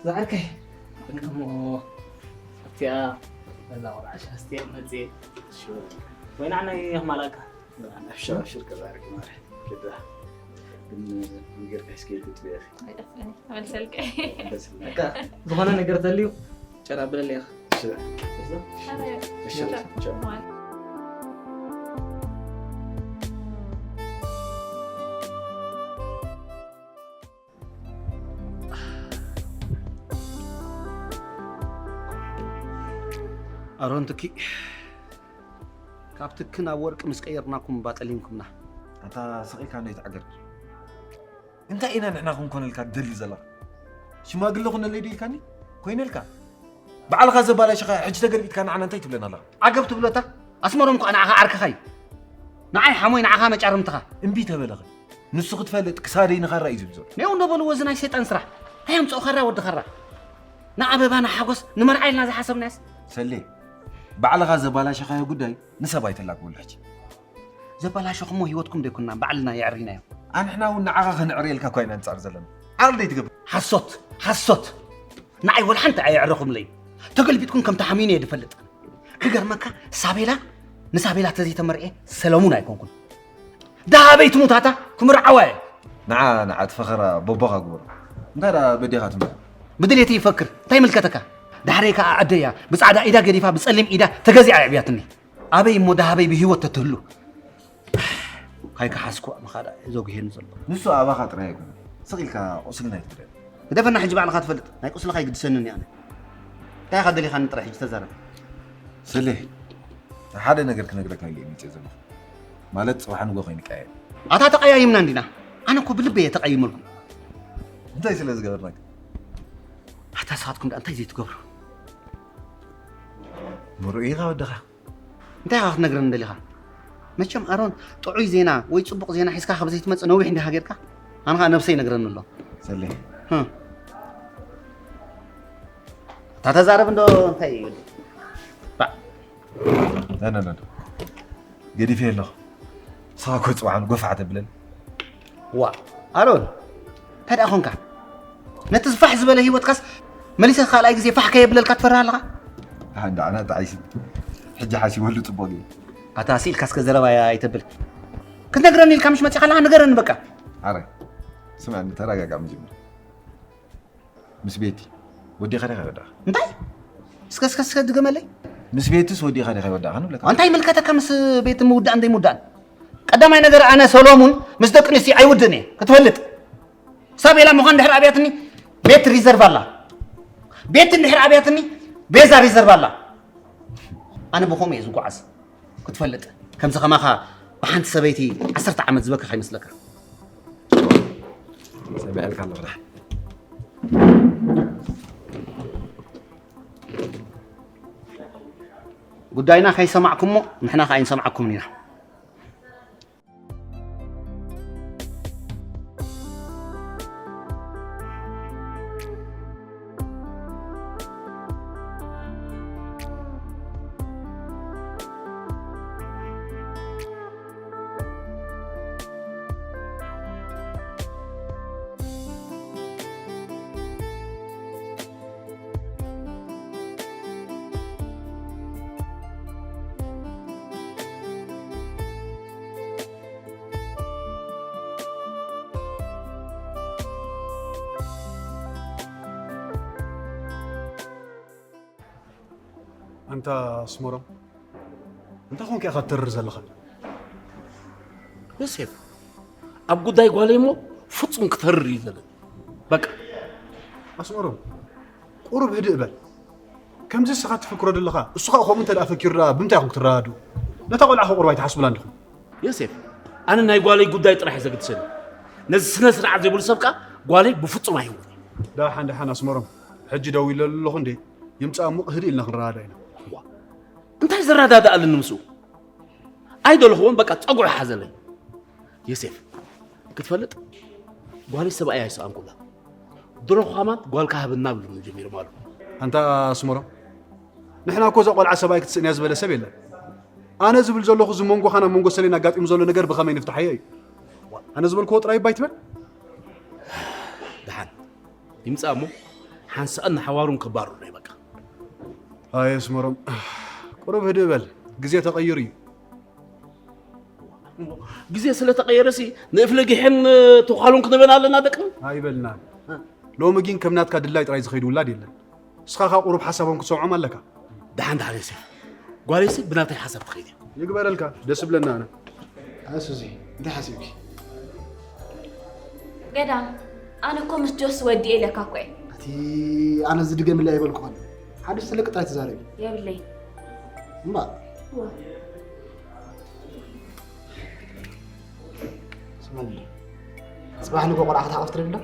ዝዓርከይ እሞ ኣብቲኣ ዘላ ቆልዓ ሻስቲያ መፅእ ወይ ንዓና የኽማላካ ኣብሽር ኣብሽር ከዛርክ ማረ ክዳ ግን ነገር ከስኪ ክትበያ ኣይጠፍእን ተመልሰልከ በስልካ ዝኾነ ነገር ተልዩ ጨና ብለል ኢኻ ሽር ሽር ኣሮን ትኪ ካብ ትኪ ናብ ወርቂ ምስ ቀየርናኩም እባ ጠሊምኩምና። ኣታ ስቕ ኢልካ እንዶ ይትዓገር። እንታይ ኢና ንሕና ክንኮነልካ ትደሊ ዘለኻ? ሽማግለ ኩነለይ ዶ ኢልካኒ? ኮይነልካ። ባዕልኻ ዘባላሸኻ ሕጂ ተገልቢጥካ ንዓና እንታይ ትብለና ኣለኻ? ዓገብ ትብሎ እታ ኣስመሮም እኮ ንዓኻ ዓርክኻ እዩ። ንዓይ ሓሞይ ንዓኻ መጫርምትኻ። እምቢ ተበለኸ። ንሱ ክትፈልጥ ክሳደይ ንኻራ እዩ ዝብል ዘሎ። ኔው እንዶ በልዎ እዚ ናይ ሰይጣን ስራሕ። እንታይ ኣምፅኦ ካራ ወዲ ካራ። ንኣበባ ንሓጎስ ንመርዓ ኢልና ዝሓሰብናስ። ሰሌ ባዕልኻ ዘባላሸኻዮ ጉዳይ ንሰብ ኣይተላግበሉ ሕጂ። ዘባላሸኹሞ ህይወትኩም ደይኮንና ባዕልና የዕሪናዮ። ኣንሕና እውን ንዓኻ ከነዕርየልካ እኳ ኢና ንፅዕር ዘለና። ዓቕሊ ደይትገብር። ሓሶት ሓሶት። ንዓይ ወላ ሓንቲ ኣየዕረኹምለይ። ተገልቢጥኩም ከም ተሓሚነ እየ ዝፈልጥ። ክገርመካ ሳቤላ ንሳቤላ ተዘይተመርዕየ ሰለሙን ኣይኮንኩን። ደሃበይ ትሙት ኣታ ክምርዓዋ እየ። ንዓ ንዓ ትፈኸራ ቦቦኻ ግበሮ። እንታይ ደኣ በዴኻ ትምርዕ? ብድሌተይ ይፈክር እንታይ ይምልከተካ? ዳሕረይ ከኣ ኣደያ ብጻዕዳ ኢዳ ገዲፋ ብጸሊም ኢዳ ተገዚኣ የዕብያትኒ። ኣበይ እሞ ደሃበይ ብህይወት ተትህሉ። ካይከሓስኩ ምኻዳ ዘጉሄኒ ዘሎ። ንሱ ኣባኻ ጥራይ ኣይኮነን ስቕ ኢልካ ቁስልና እዩ ትብለኒ። ግደፈና ሕጂ ባዕልኻ ትፈልጥ ናይ ቁስልኻ ይግድሰኒ እኒ ኣነ። እንታይ ኢኻ ደሊኻኒ ጥራይ ሕጂ ተዛረብ። ሰሌ ሓደ ነገር ክነግረካ ኢለ እየ መፅአ ዘለኹ። ማለት ፅባሕ ንጎ ከይንቀያየም። ኣታ ተቐያይምና እንዲና። ኣነ እኮ ብልበይ እየ ተቐይመልኩም። እንታይ ስለ ዝገበርናካ? ኣታ ንስኻትኩም ደኣ እንታይ ዘይትገብሩ? ምሩእ ኢኻ ወድኻ። እንታይ ኢኻ ክትነግረኒ ደሊኻ? መቸም ኣሮን ጥዑይ ዜና ወይ ፅቡቕ ዜና ሒዝካ ካብ ዘይትመፅእ ነዊሕ እንዲኻ ጌርካ? ኣነ ከዓ ነብሰይ ይነግረኒ ኣሎ። ሰሌ። ህም። እታ ተዛረብ እንዶ እንታይ እዩ? ባዕ። ና፣ ና፣ ና፣ ና። ገዲፈ ኣለኹ። ንስኻ እኮ ጽዋዕን ጎፋዕ ተብለኒ። ዋ ኣሮን እንታይ ደኣ ኾንካ? ነቲ ዝፋሕ ዝበለ ህይወትካስ መሊሰ ካልኣይ ግዜ ፋሕ ከየብለልካ ትፈርህ ኣለኻ? ኣንዳ ኣና ጣይሲ ሕጂ ሓሲበሉ ጽቡቕ እዩ። ኣታ ስኢልካ እስከ ዘረባ ኣይተብል። ክትነግረኒ ኢልካ ምሽ መጺኻ ኣለኻ ንገረኒ በቃ። ኣረ ስምዐኒ ተረጋጋእ መጀመርያ። ምስ ቤቲ ወዲኻ ዲኻ ይወዳእኻ? እንታይ? እስከ እስከ እስከ ድገመለይ። ምስ ቤትስ ወዲኻ ዲኻ ይወዳእኻ ንብለካ። እንታይ ይምልከተካ ምስ ቤት ምውዳእን ዘይምውዳእን? ቀዳማይ ነገር ኣነ ሰሎሙን ምስ ደቂ ኣንስትዮ ኣይውድእን እየ ክትፈልጥ። ሳቤላ ምዃን ድሕሪ ኣብያትኒ ቤት ሪዘርቭ ኣላ። ቤት እንድሕሪ ኣብያትኒ ቤዛ ሪዘርቭ ኣላ። ኣነ ብኸምኡ እየ ዝጓዓዝ ክትፈልጥ። ከምዚ ከማኻ ብሓንቲ ሰበይቲ ዓሰርተ ዓመት ዝበክኽ ኣይመስለካ። ሰሚዐልካ ኣለኹ ደሓን። ጉዳይና ከይሰማዕኩሞ ንሕና ከኣ ኣይንሰምዓኩምን ኢና። ኣንታ ኣስመሮም፣ እንታይ ኮንካ ኢኻ ትተርር ዘለኻ? ዮሴፍ፣ ኣብ ጉዳይ ጓለይ እሞ ፍጹም ክተርር እዩ ዘለኒ። በቃ። ኣስመሮም፣ ቁሩብ ህድእ በል። ከምዚ እስኻ ትፍክሮ ዘለኻ፣ እሱ ኸኣ ከምኡ እንተ ደኣ ፈኪሩ ደኣ ብምንታይ ኢኹም ክትረዳድኡ? ነታ ቆልዓ ኸ ቁሩብ ኣይትሓስቡላን ዲኹም? ዮሴፍ፣ ኣነ ናይ ጓለይ ጉዳይ ጥራሕ እዩ ዘገድሰኒ። ነዚ ስነ ስርዓት ዘይብሉ ሰብ ከኣ ጓለይ ብፍጹም ኣይህቦን። ደሓን ደሓን ኣስመሮም፣ ሕጂ ደዊለ ኣለኹ እንዴ? ይምጻእ እሞ ህድእ ኢልና ክንረዳዳእ ኢና። ዋ፣ እንታይ ዘረዳድእ ኣለኒ ምስኡ? ኣይደለኹዎን፣ በቃ ጸጉዑ ሓዘለይ። ዮሴፍ፣ ክትፈልጥ ጓለይ ሰብኣይ ኣይሰኣንኩላ። ድሮ ኳማት ጓልካ ሃበና ብሉኒ ጀሚሮም ኣለዉ። ኣንታ ኣስመሮም፣ ንሕና እኮ እዛ ቆልዓ ሰብኣይ ክትስእን እያ ዝበለ ሰብ የለን። ኣነ ዝብል ዘለኹ እዚ መንጎኻን ኣብ መንጎ ሰሌን ኣጋጢሙ ዘሎ ነገር ብኸመይ ንፍትሓዮ እዩ። ኣነ ዝበልክዎ ጥራይ እባ ኣይትበል። ደሓን ይምጻእ እሞ ሓንሳእን ንሓዋሩን ከባርሩና እዩ በቃ። ኣይ ኣስመሮም፣ ቁሩብ ህድእ በል፣ ግዜ ተቐይሩ እዩ። ግዜ ስለ ተቐየረሲ ንእፍለጊሕን ተዃሉን ክንበን ኣለና ደቅም? ኣይበልናን። ሎሚ ግን ከም ናትካ ድላይ ጥራይ ዝኸይድ ውላድ የለን። ንስኻ ከኣ ቁሩብ ሓሳቦም ክትሰምዖም ኣለካ። ደሓን ደሓን ዮሴፍ፣ ጓለይሲ ብናተይ ሓሳብ ትኸይድ እያ። ይግበረልካ፣ ደስ ይብለና ኣነ። ኣይ ሱዚ፣ እንታይ ሓሲብኪ? ገዳም፣ ኣነ እኮ ምስ ጆስ ወዲኤ ኢለካ እኮ እየ። እቲ ኣነ ዝድገምላ ኣይበልኩኸን። ሓድሽ ትልቂ ጥራይ ተዛረቢ። የብለይ። እምባ። እወ። ስመኒ፣ ጽባሕ ንጎ ቆልዓ ክትሓቕፍ ትደሊ ዶ?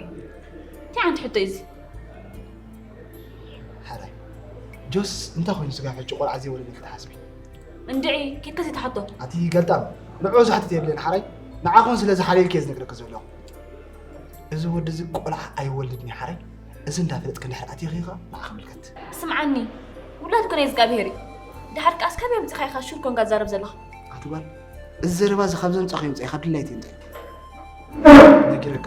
እንታይ ዓይነት ሕቶ እዩ እዚ? ሓራይ፣ ጆስ እንታይ ኮይኑ ስጋብ ሕጂ ቆልዓ ዘይወለደ ክትሓስቢ? እንድዒ፣ ኬድካ ዘይትሓቶ። ኣቲ ገልጣም፣ ንዕኡ ዝሓትት የብለይን ሓራይ፣ ንዓኹን ስለ ዝሓልየልኪ እየ ዝነግረኪ ዘለኹ። እዚ ወዲ እዚ ቆልዓ ኣይወልድን እዩ ሓራይ፣ እዚ እንዳፈለጥኪ እንድሕር ኣቲኺ ኸኣ ንዓኺ ምልከት። ስምዓኒ፣ ውላድ ኮነ እግዚኣብሄር እዩ። ድሓር ከኣስ ካበይ ኣምጺኻ ኢኻ ሹር ኮንካ ትዛረብ ዘለኻ? ኣቲ ጓል፣ እዚ ዘረባ እዚ ካብ ዘምጻእክዮ ምጻእ፣ ካብ ድላይት ይምጻእ። ነጊረካ።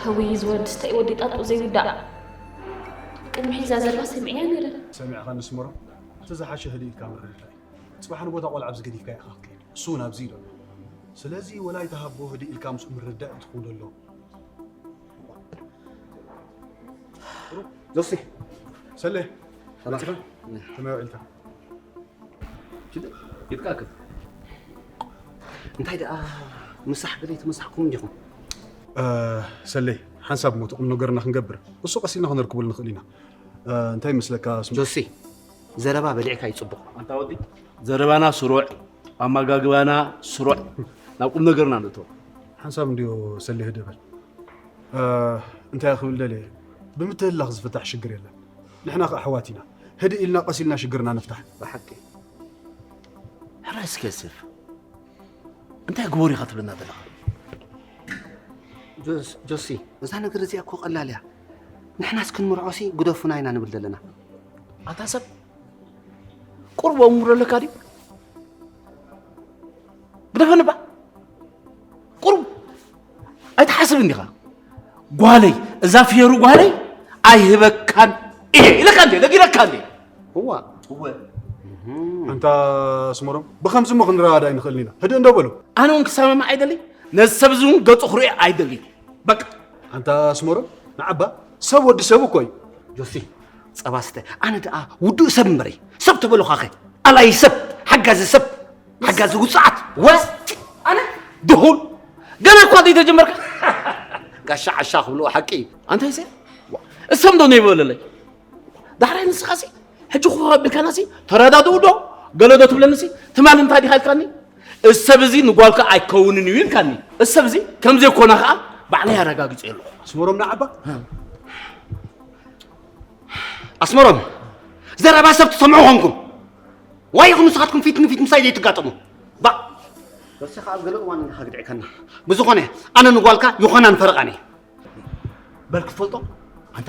ህዊ ዝወድስ እንታይ ወዲ ጣጡ ዘይውዳእ። ቅድሚ ሕዚ እዛ ዘረባ ሰሚዐያ ነይረ። ሰሚዕኻ ንስመሮ፣ እቲ ዝሓሸ ህድእ ኢልካ ምርድዳእ እዩ። ጽባሕ ንጎታ ቆልዓ ኣብዚ ገዲፍካ ኢኻ ክትከይድ። እሱ እውን ኣብዚ እዩ ዘሎ። ስለዚ ወላ ኣይትሃቦ፣ ህድእ ኢልካ ምስኡ ምርድዳእ እዩ ትኸውን ዘሎ። ጆሲ። ሰሌ፣ ሰላም። መጺኻ? ከመይ ውዒልካ? ችግር የትካክል። እንታይ ደኣ ምሳሕ ገለ ተመሳሕኩም እንዲኹም? እ፣ ሰሌ፣ ሓንሳብ ሞት ቁም ነገርና ክንገብር፣ እሱ ቀስ ኢልና ክንርከበሉ ንኽእል ኢና። እ፣ እንታይ ይመስለካ ስም-? ጆሲ፣ ዘረባ በሊዕካ ይጽቡቕ። ኣንታ ወዲ፣ ዘረባና ስሩዕ፣ ኣመጋግባና ስሩዕ፣ ናብ ቁም ነገርና ንእቶ። ሓንሳብ እንድዮ ሰሌ ህድእ በል። እ፣ እንታይ ክብል ደልየ፣ ብምትህልላኽ ዝፍታሕ ሽግር የለን። ንሕና ከኣ ኣሕዋት ኢና። ህድእ ኢልና ቀስ ኢልና ሽግርና ንፍታሕ። ብሓቂ። ሕራይ እስከ ዮሴፍ፣ እንታይ ግበሩ ኢኻ ትብለና ዘለኻ? ጆስ-፣ ጆሲ፣ እዛ ነገር እዚኣ እኮ ቀላል እያ። ንሕናስ ክንምርዖሲ ግደፉና ኢና ንብል ዘለና። ኣታ ሰብ፣ ቁሩብ ኣእምሮ ኣለካ ድዩ? ግደፈኒ እባ። ቁሩብ ኣይትሓስብ እንዲኻ? ጓለይ፣ እዛ ፍየሩ ጓለይ ኣይህበካን እየ ኢለካ እንዴ፣ ነጊረካ እንዴ? እዋ። እወ። ኣንታ ኣስመሮም፣ ብኸምዚ እሞ ክንረዳዳእ ኣይንኽእልን ኢና። ህድእ እንዶ በሉ። ኣነ እውን ክሰማማዕ ኣይደሊ፣ ነዚ ሰብ እዚ እውን ገጹ ክርኢ ኣይደሊ። በቃ። ኣንታ ኣስመሮም፣ ንዓባ ሰብ ወዲ ሰብ እኮ እዩ። ጆሲ፣ ጸባ ስተ። ኣነ ደኣ ውዱእ ሰብ እምበረይ። ሰብ ተበሉኻኸ? ኣላይ ሰብ፣ ሓጋዚ ሰብ፣ ሓጋዚ ውጽዓት። ወ-፣ ኣነ? ድሁል። ገና እኳ ዘይተጀመርካ። ጋሻ ዓሻ ክብልዎ ሓቂ እዩ። ኣንታ ይሰ? እሰም ዶ ነይበለለይ? ዳሕራይ ንስኻሲ፣ ሕጂ ኮኸ ኣቢልካናሲ፣ ተረዳድኡ ዶ? ገለ ዶ ትብለኒሲ? ትማሊ እንታይ ዲኻ ኢልካኒ? እዚ ሰብ እዚ ንጓልካ ኣይከውንን እዩ ኢልካኒ። እዚ ሰብ እዚ ከም ዘይኮነ ኸኣ ባዕለይ ኣረጋጊጸ ኣለኹ። ኣስመሮም ንዓባ? ኣስመሮም፣ ዘረባ ሰብ ትሰምዑ ኾንኩም። ዋይ ኢኹም ንስኻትኩም ፊት ንፊት ምሳይ ዘይትጋጠሙ። ባ-፣ በስኻ ኣብ ገለ እዋን ኢኻ ግድዕከና። ብዝኾነ፣ ኣነ ንጓልካ ይኾናን ፈረቓን እየ። በል ክትፈልጦ፣ ኣንታ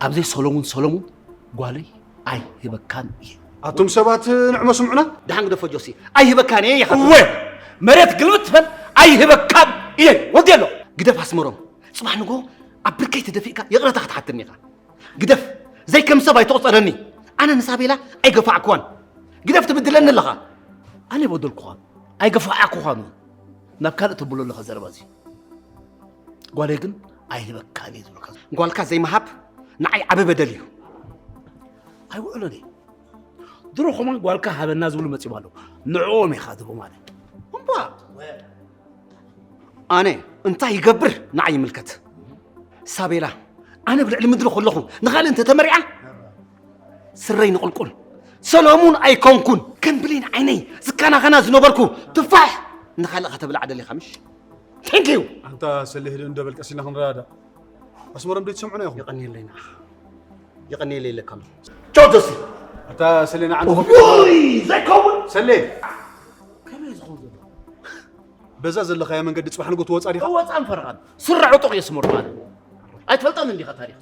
ኣብዘይ ሰሎሙን ሰሎሙን ጓለይ ኣይህበካን እየ። ኣቱም ሰባት ንዕሞ ስምዑና። ደሓን ግደፎ ጆሲ፣ ኣይህበካን እየ ኢኻ። እወ፣ መሬት ግልብጥ ትበል፣ ኣይህበካን እየ። ወዲ ኣሎ። ግደፍ ኣስመሮም፣ ጽባሕ ንጎ ኣብ ብርከይ ተደፊእካ ይቕረታ ክትሓትኒ ኢኻ። ግደፍ፣ ዘይከም ሰብ ኣይትቑጸረኒ። ኣነ ንሳቤላ ኣይገፋዕክዋን። ግደፍ ትብድለኒ ኣለኻ። ኣነ ይበደልኩኻን ኣይገፋዕኩኻን እውን። ናብ ካልእ ተብሎ ኣለኻ ዘረባ እዚ። ጓለይ ግን ኣይህበካን እየ ዝብለካ። ጓልካ ዘይምሃብ ንዓይ ዓቢ በደል እዩ። ኣይውዕሎን እየ። ድሮ ኸማን ጓልካ ሃበና ዝብሉ መጺኦም ኣለዉ። ንዕኦም ኢኻ ትህቦም ማለት። እምባ! ኣነ እንታይ ይገብር ንዓይ ይምልከት። ሳቤላ፣ ኣነ ብልዕሊ ምድሪ ከለኹ ንኻልእ እንተ ተመሪዓ፣ ስረይ ንቕልቁል። ሰሎሙን ኣይኮንኩን። ከም ብሌን ዓይነይ ዝከናኸና ዝነበርኩ ትፋሕ ንኻልእ ከተብልዓ ደሊኻ ምሽ? Thank you። ኣንታ ሰሌ ህድእ እንዶ በል ቀስ ኢልና ክንረዳዳእ። ኣስመሮም ዶ ትሰምዑና ኢኹም? የቐንየለይ ንዓኻ። የቐንየለይ ኢለካ ኣለኹ። ቻው ጆሲ። ኣታ ሰሌ ንዓና። ኡይ፣ ዘይከውን። ሰሌ። ከመይ ዝኸውን ዘሎ? በዛ ዘለኻያ መንገዲ ጽባሕ ንጎ ትወጻ ዲኻ? እወጻን ፈረቓን። ስረ ዕጡቕ እየ ስመር ማለት። ኣይትፈልጣን እንዲኻ ታሪኽ።